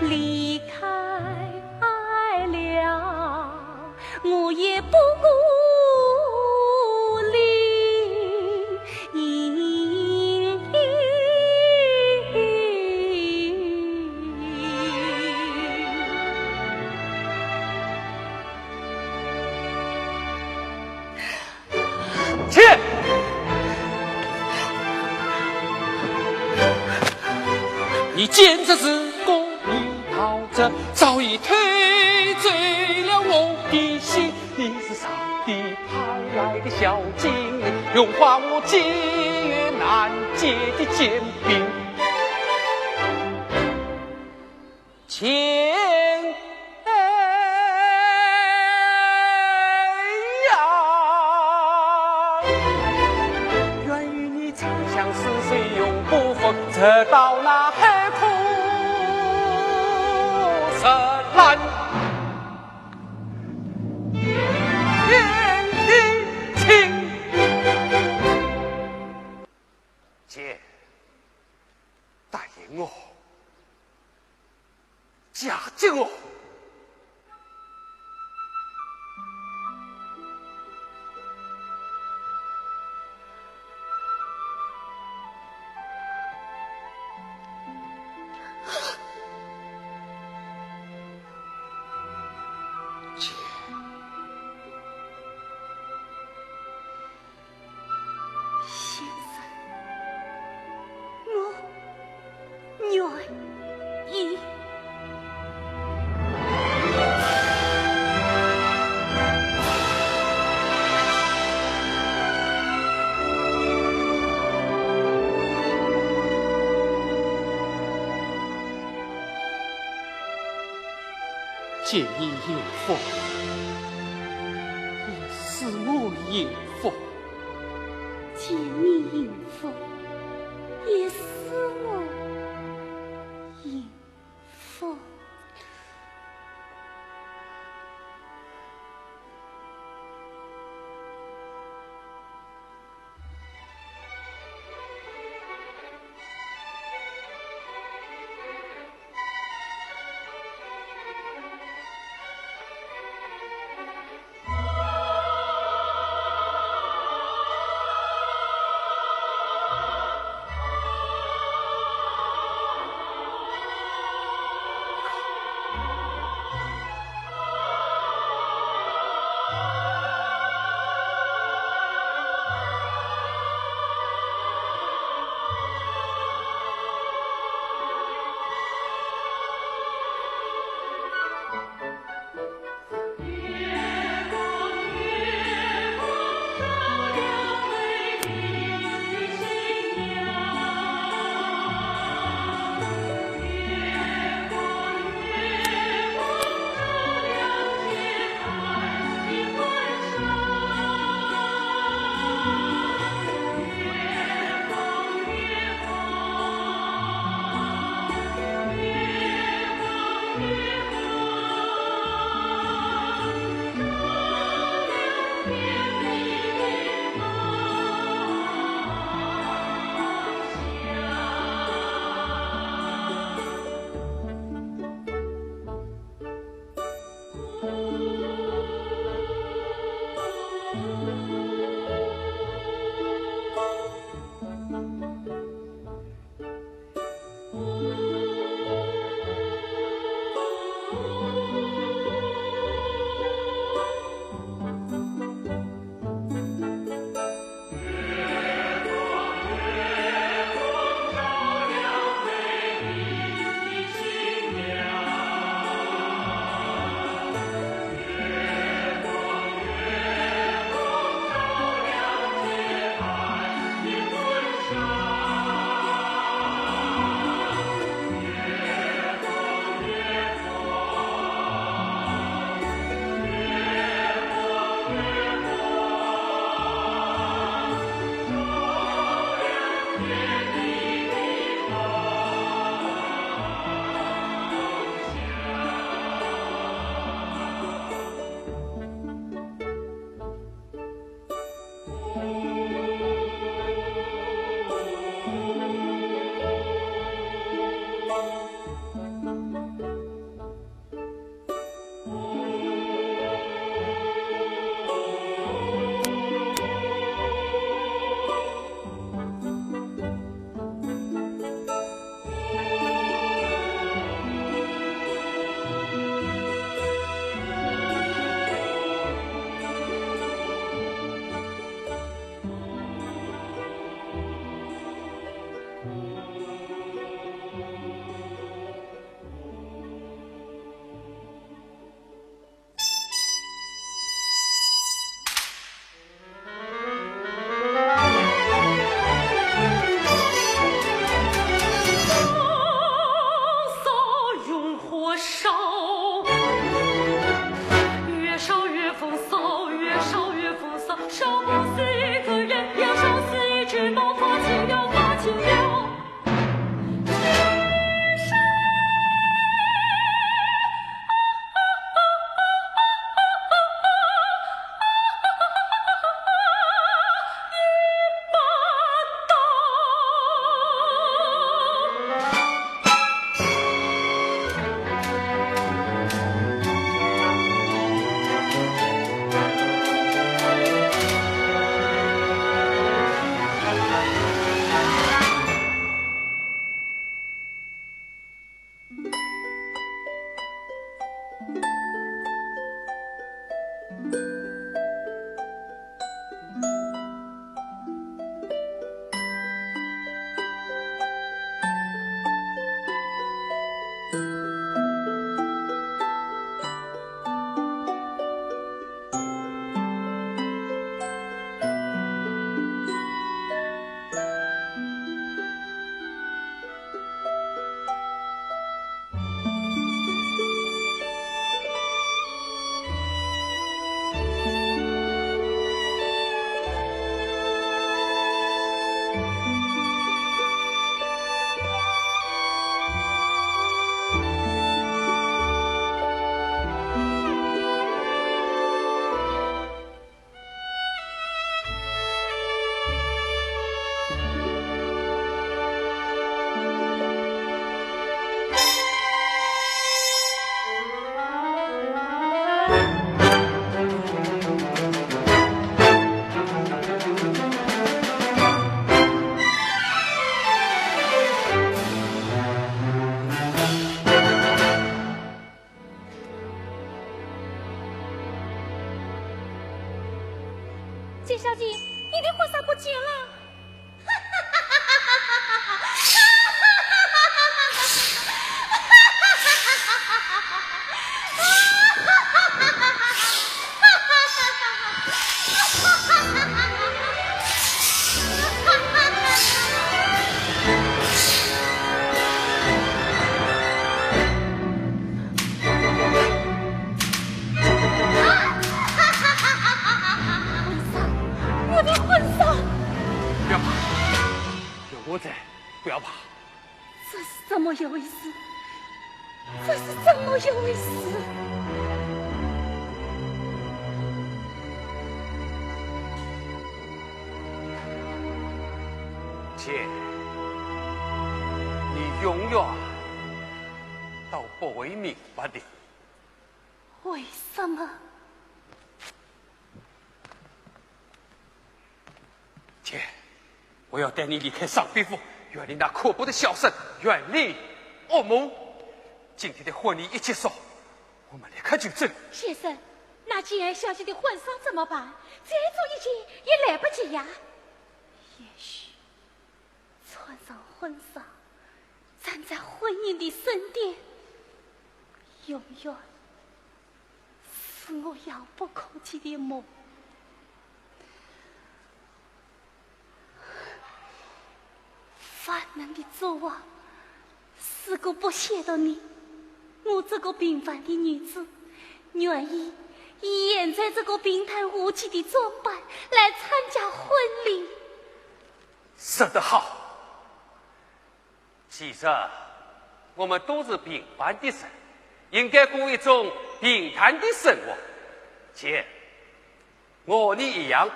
离开了，我也不顾你。去！你简直是故意逃走，早已偷走了我的心。你是上帝派来的小精灵，荣华我皆愿难解的煎饼。 情。哎呀，愿与你长相厮守永不分，直到那海枯石烂。情，情。姐，答应我。 嫁给我。姐。 先生，我愿意。 见你有福，也使我有福。见你有福，也使我有福。这是怎么一回事？这是怎么一回事？姐，你永远都不会明白的。为什么？姐，我要带你离开上北府，远离那刻薄的小生，远离恶魔。今天的婚礼一结束，我们立刻就走。先生，那简爱小姐的婚纱怎么办？再做一件也来不及呀。也许穿上婚纱，站在婚姻的圣殿，永远是我遥不可及的梦。万能的主啊，如果不晓得你，我这个平凡的女子，愿意以现在这个平淡无奇的装扮来参加婚礼。说得好。其实，我们都是平凡的人，应该过一种平淡的生活。姐，我你一样，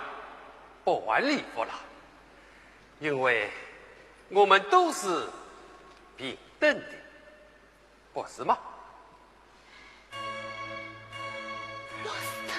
不换礼服了，因为我们都是平等的，不是吗？罗斯特。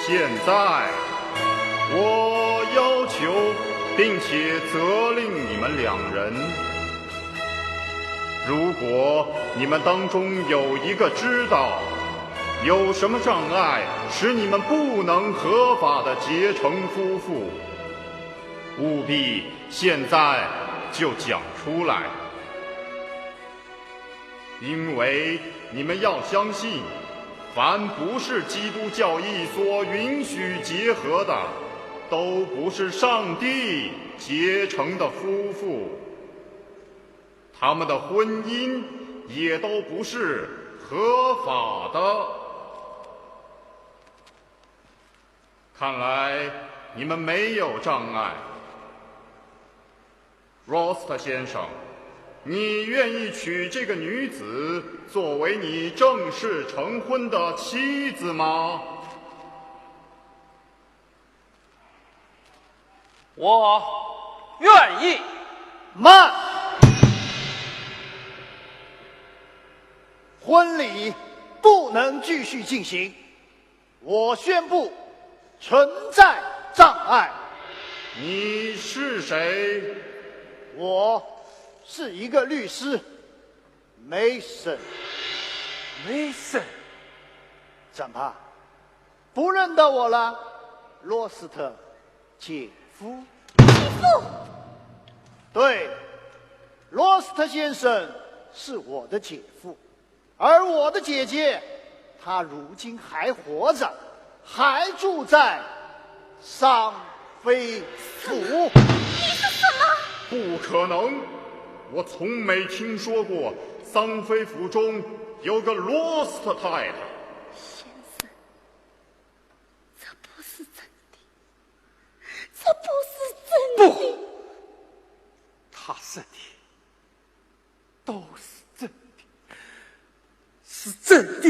现在，我要求并且责令你们两人，如果你们当中有一个知道有什么障碍使你们不能合法的结成夫妇，务必现在就讲出来。 因为你们要相信，凡不是基督教义所允许结合的，都不是上帝结成的夫妇，他们的婚姻也都不是合法的。看来你们没有障碍。 Rost 先生，你愿意娶这个女子作为你正式成婚的妻子吗？我愿意。慢！婚礼不能继续进行。 我宣布存在障碍。你是谁？我是一个律师，Mason。 Mason？怎么，不认得我了？罗斯特姐夫。姐夫？对，罗斯特先生是我的姐夫。 而我的姐姐，她如今还活着，还住在桑菲府。你说什么？不可能！我从没听说过桑菲府中有个罗斯特太太。他不是真的。不，他说的都是真的，是真的。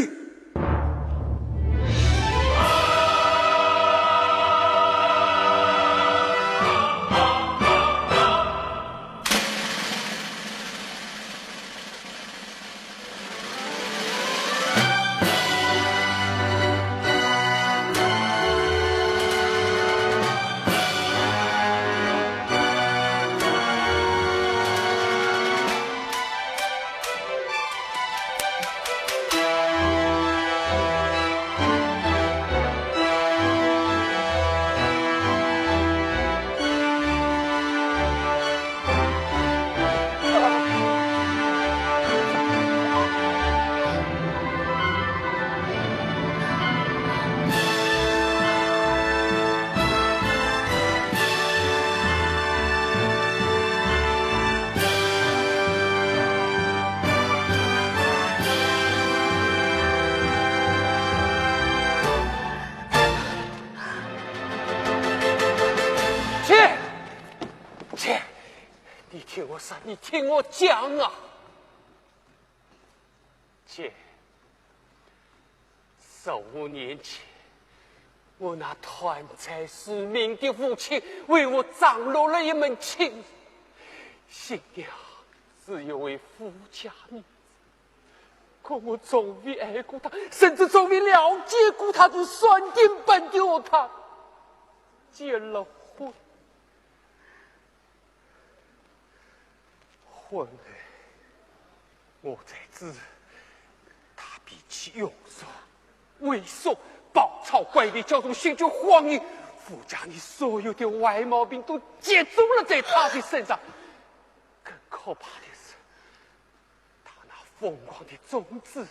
切，切，你听我说，你听我讲啊。切，十五年前，我那贪财如命的父亲为我张罗了一门亲事，新娘是一位富家女子。 可我从未爱过她，甚至从未了解过她，就算定本的和她结了婚。婚后，我才知她脾气庸俗、猥琐、暴躁、乖戾、骄纵、酗酒、荒淫，富家女所有的坏毛病都集中了在她的身上。更可怕的是， 她那疯狂的宗旨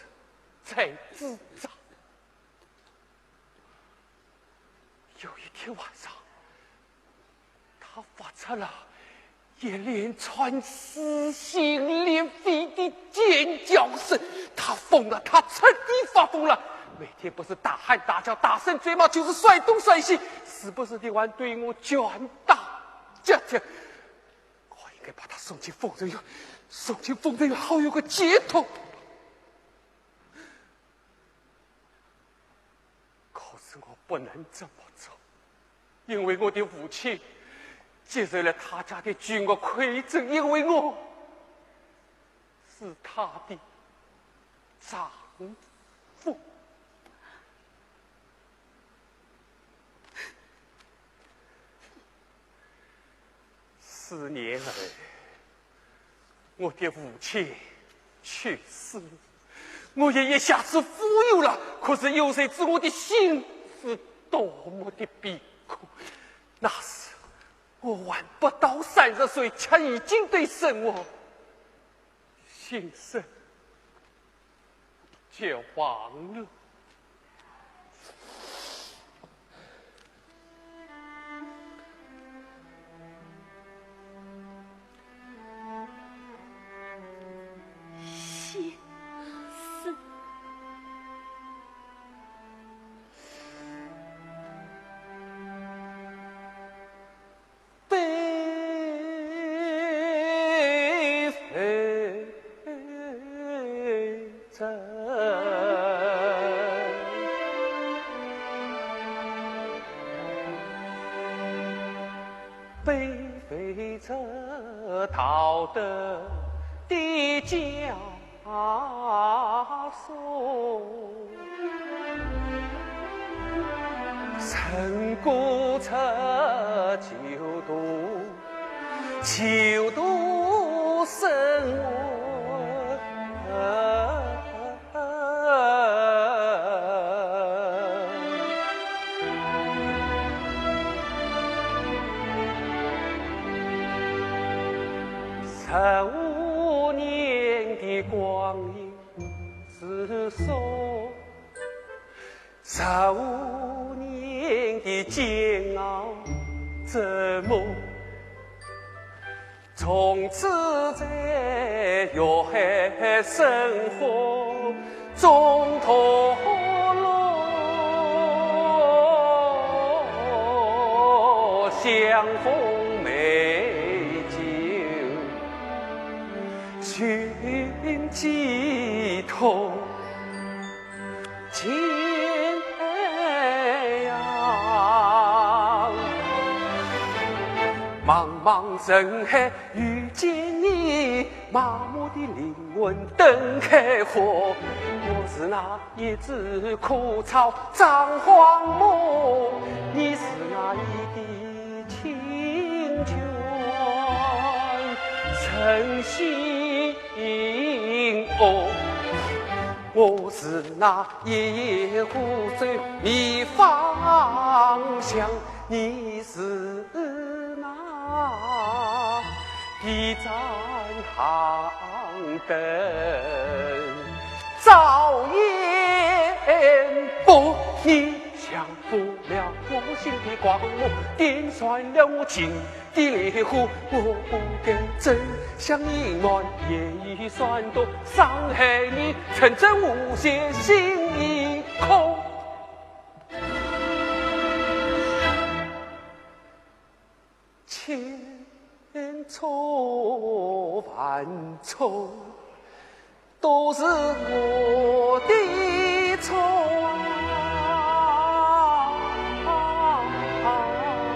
在滋长。有一天晚上，她发出了一连串撕心裂肺的尖叫声。她疯了，她彻底发疯了。每天不是大喊大叫、大声咒骂，就是摔东摔西，时不时地还对我拳打脚踢。 我应该把她送进疯人院，送进疯人院好有个解脱。可是我不能这么做，因为我的父亲接受了她家的巨额馈赠，因为我是她的丈夫。 四年后，我的父亲去世了，我也一下子富有了。可是有谁知我的心是多么的贫苦？那时我还不到三十岁，却已经对生活心生 绝望了。心生。相逢美酒，寻寄托斜阳。茫茫人海遇见你，麻木的灵魂等开花。我是那 一枝枯草长荒漠，你是那一滴清泉成心窝。我是那一壶酒迷芳香，你是那 一盏寒灯照烟波。你抢夺了我心的光芒，点燃了我情的烈火。我不该走向阴暗，夜雨酸痛伤害你，成真无邪心已空。 千错万错，都是我的错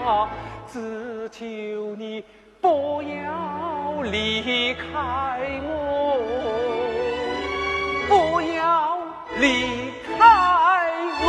啊！只求你不要离开我，不要离开我。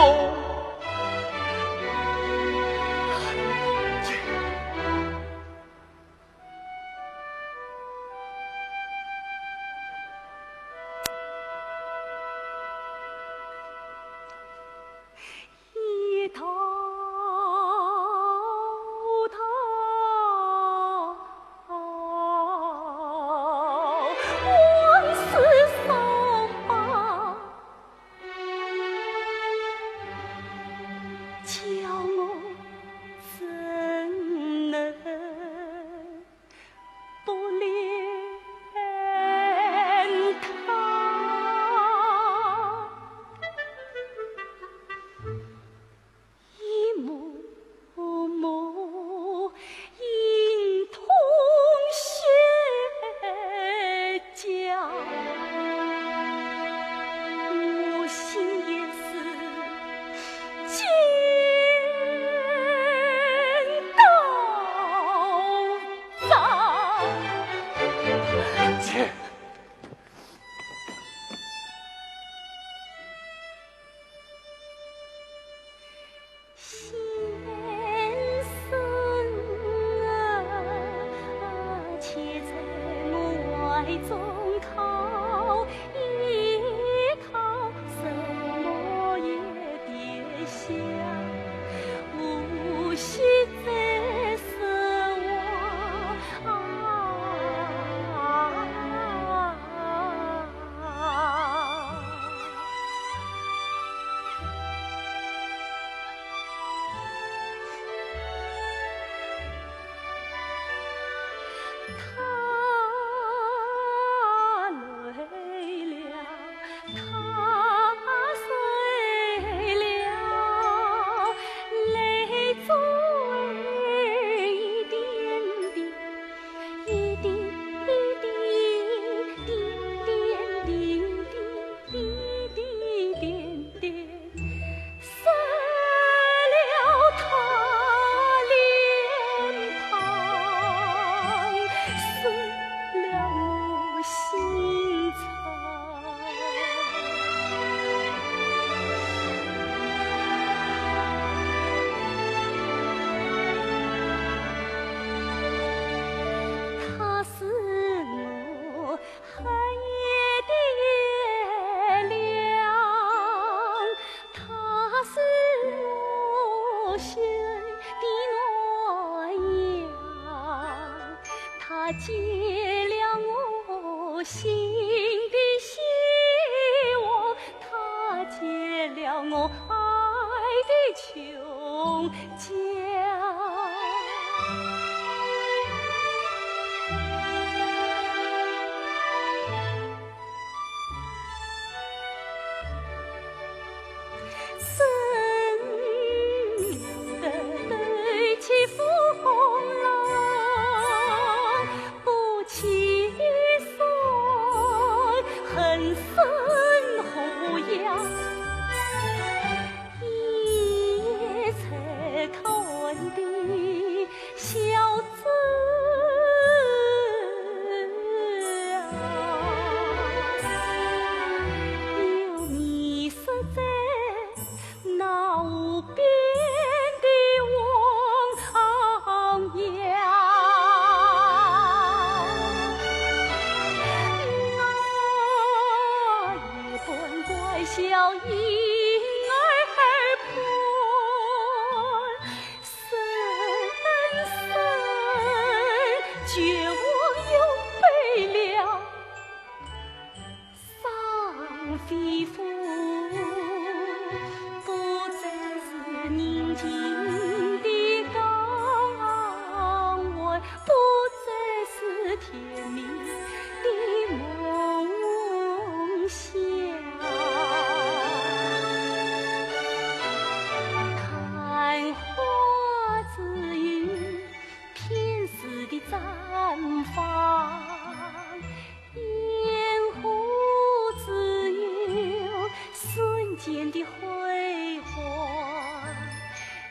间的辉煌，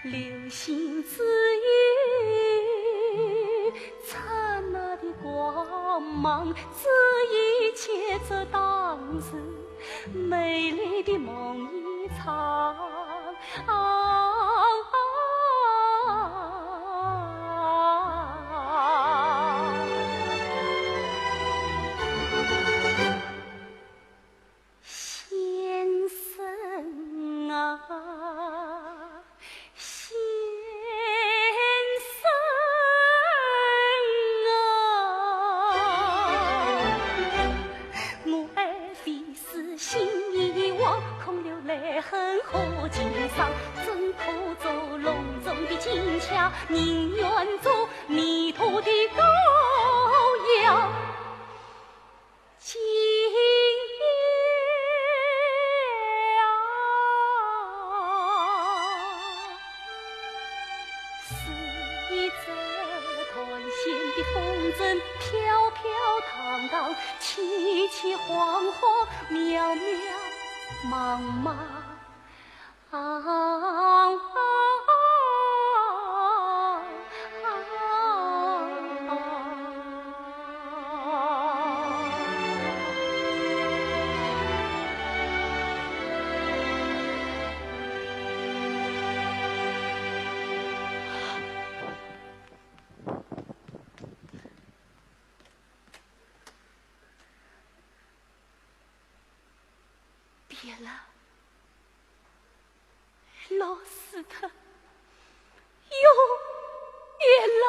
流星之雨，刹那的光芒，这一切，这当时美丽的梦一场。啊，先生啊，先生啊，我爱的是心已亡，空留泪痕和情伤，怎可做隆重的金钗，宁愿做迷途的羔羊。 今夜啊，是一阵断线的风筝，飘飘荡荡，起起晃晃，渺渺茫茫。 啊，啊，啊，啊。别了，老死的，永远了。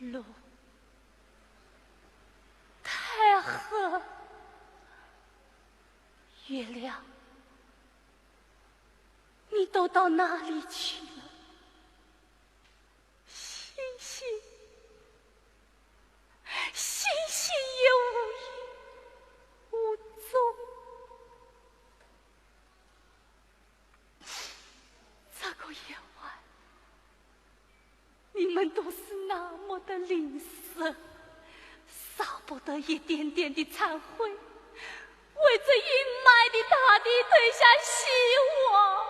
路太黑，月亮，你都到哪里去了？ 星星，星星也无影无踪。这个夜晚，你们都是那么的吝啬，舍不得一点点的残灰，为这阴霾的大地褪下希望。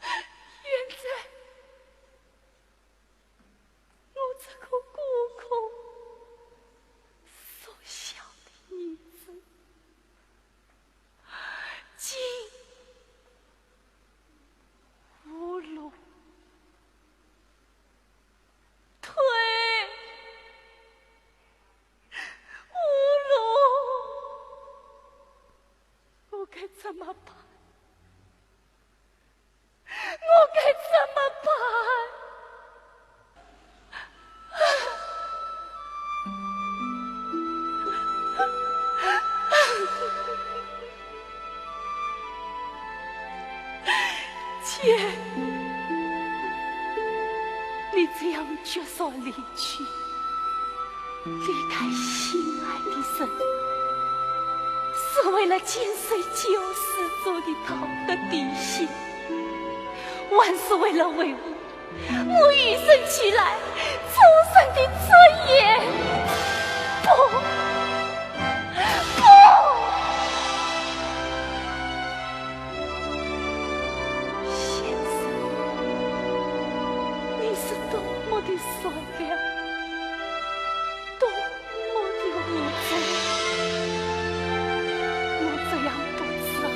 现在，我这个孤苦瘦小的女子，竟无路退，无路，我该怎么办？ 我该怎么办？姐，你这样绝望离去， 离开心爱的人，是为了坚守救世主的道德底线，还是为了维护我与生俱来众生的尊严？不，不！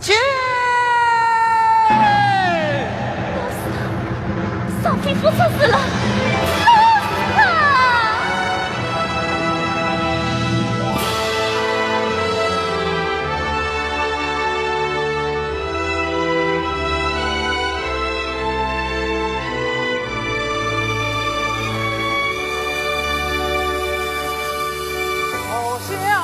救！老师，少卿不出事了，老师啊！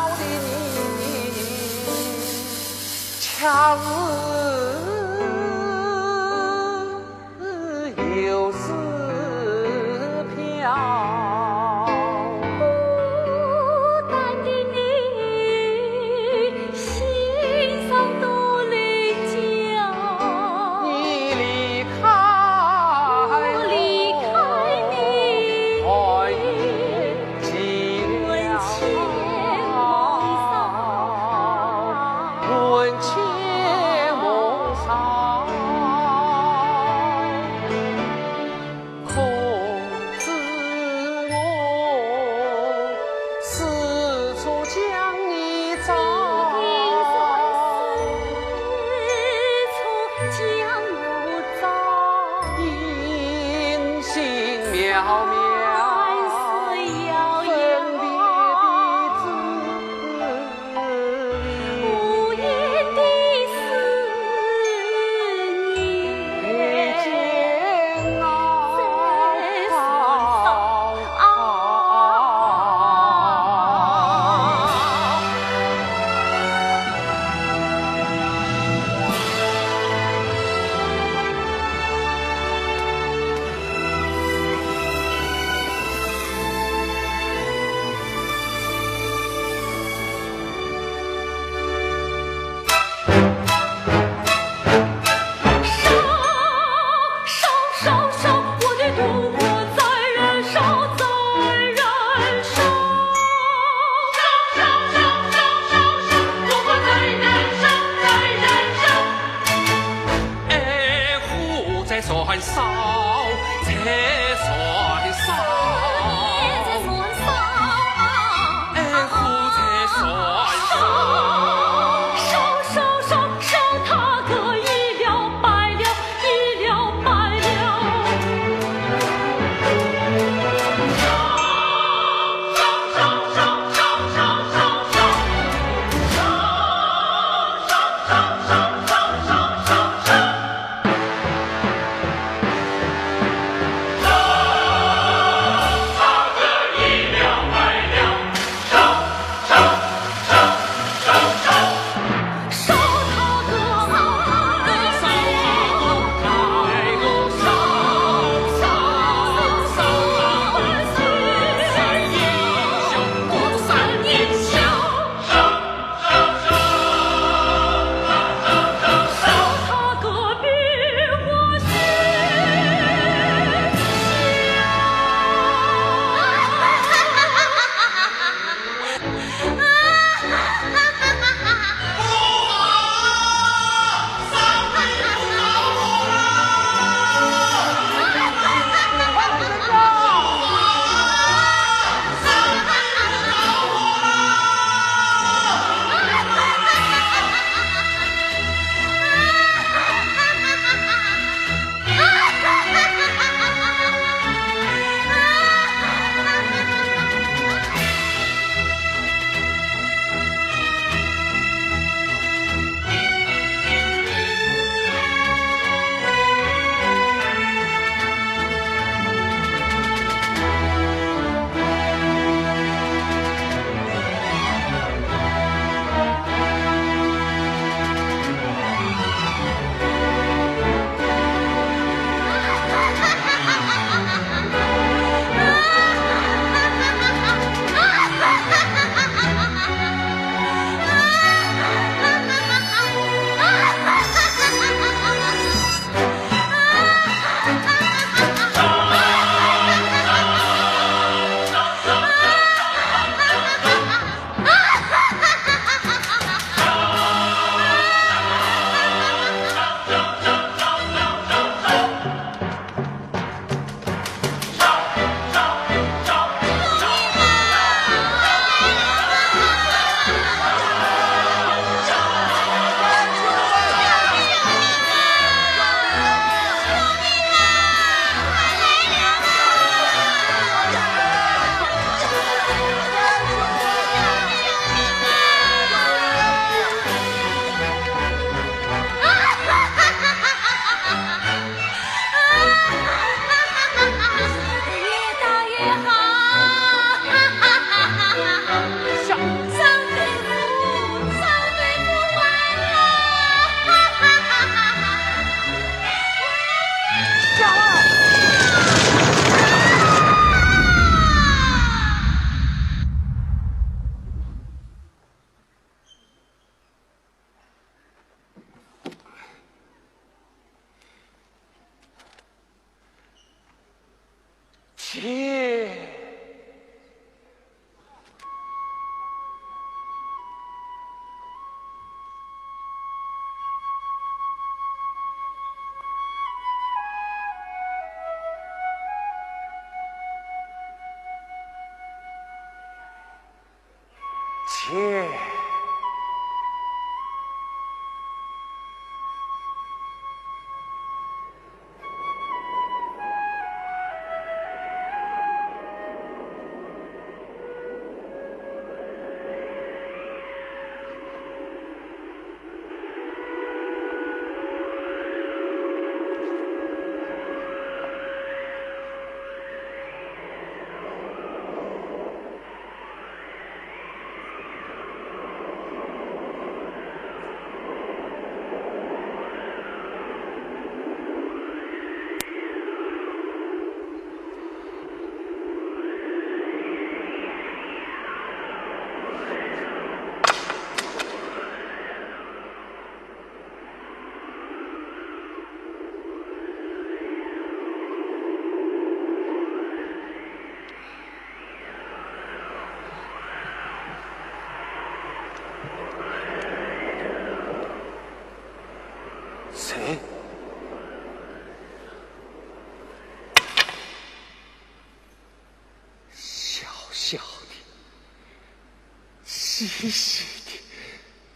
惜的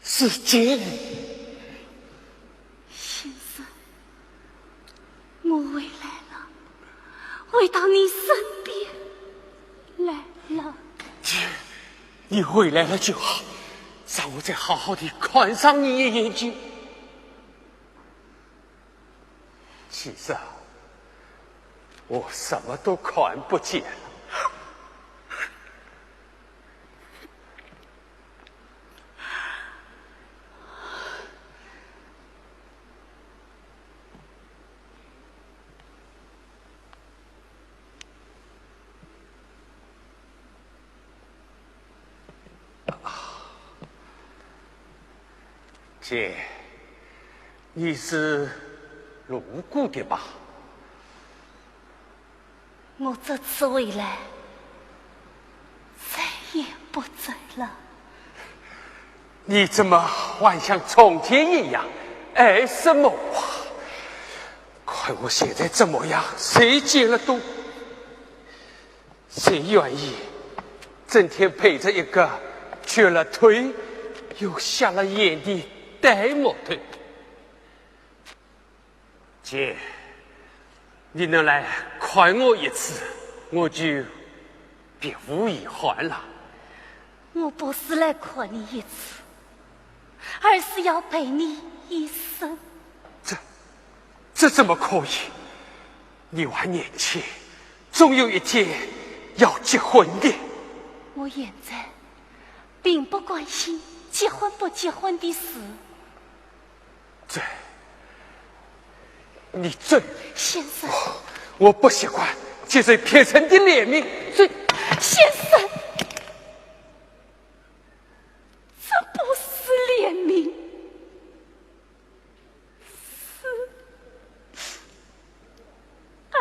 是姐。先生，我回来了，回到你身边来了。姐，你回来了就好，让我再好好地看上你一眼睛。其实啊，我什么都看不见了。姐，你是路过的吧？我这次回来，再也不走了。你怎么还像从前一样爱什么花？看我现在这模样，谁见了都 谁愿意整天陪着一个瘸了腿又瞎了眼的呆木头？姐，你能来看我一次，我就别无遗憾了。我不是来看你一次，而是要陪你一生。这，这怎么可以？你还年轻，总有一天要结婚的。我现在并不关心结婚不结婚的事。这，你这……先生，我不习惯接受别人的怜悯。这，先生，这不是怜悯，是爱。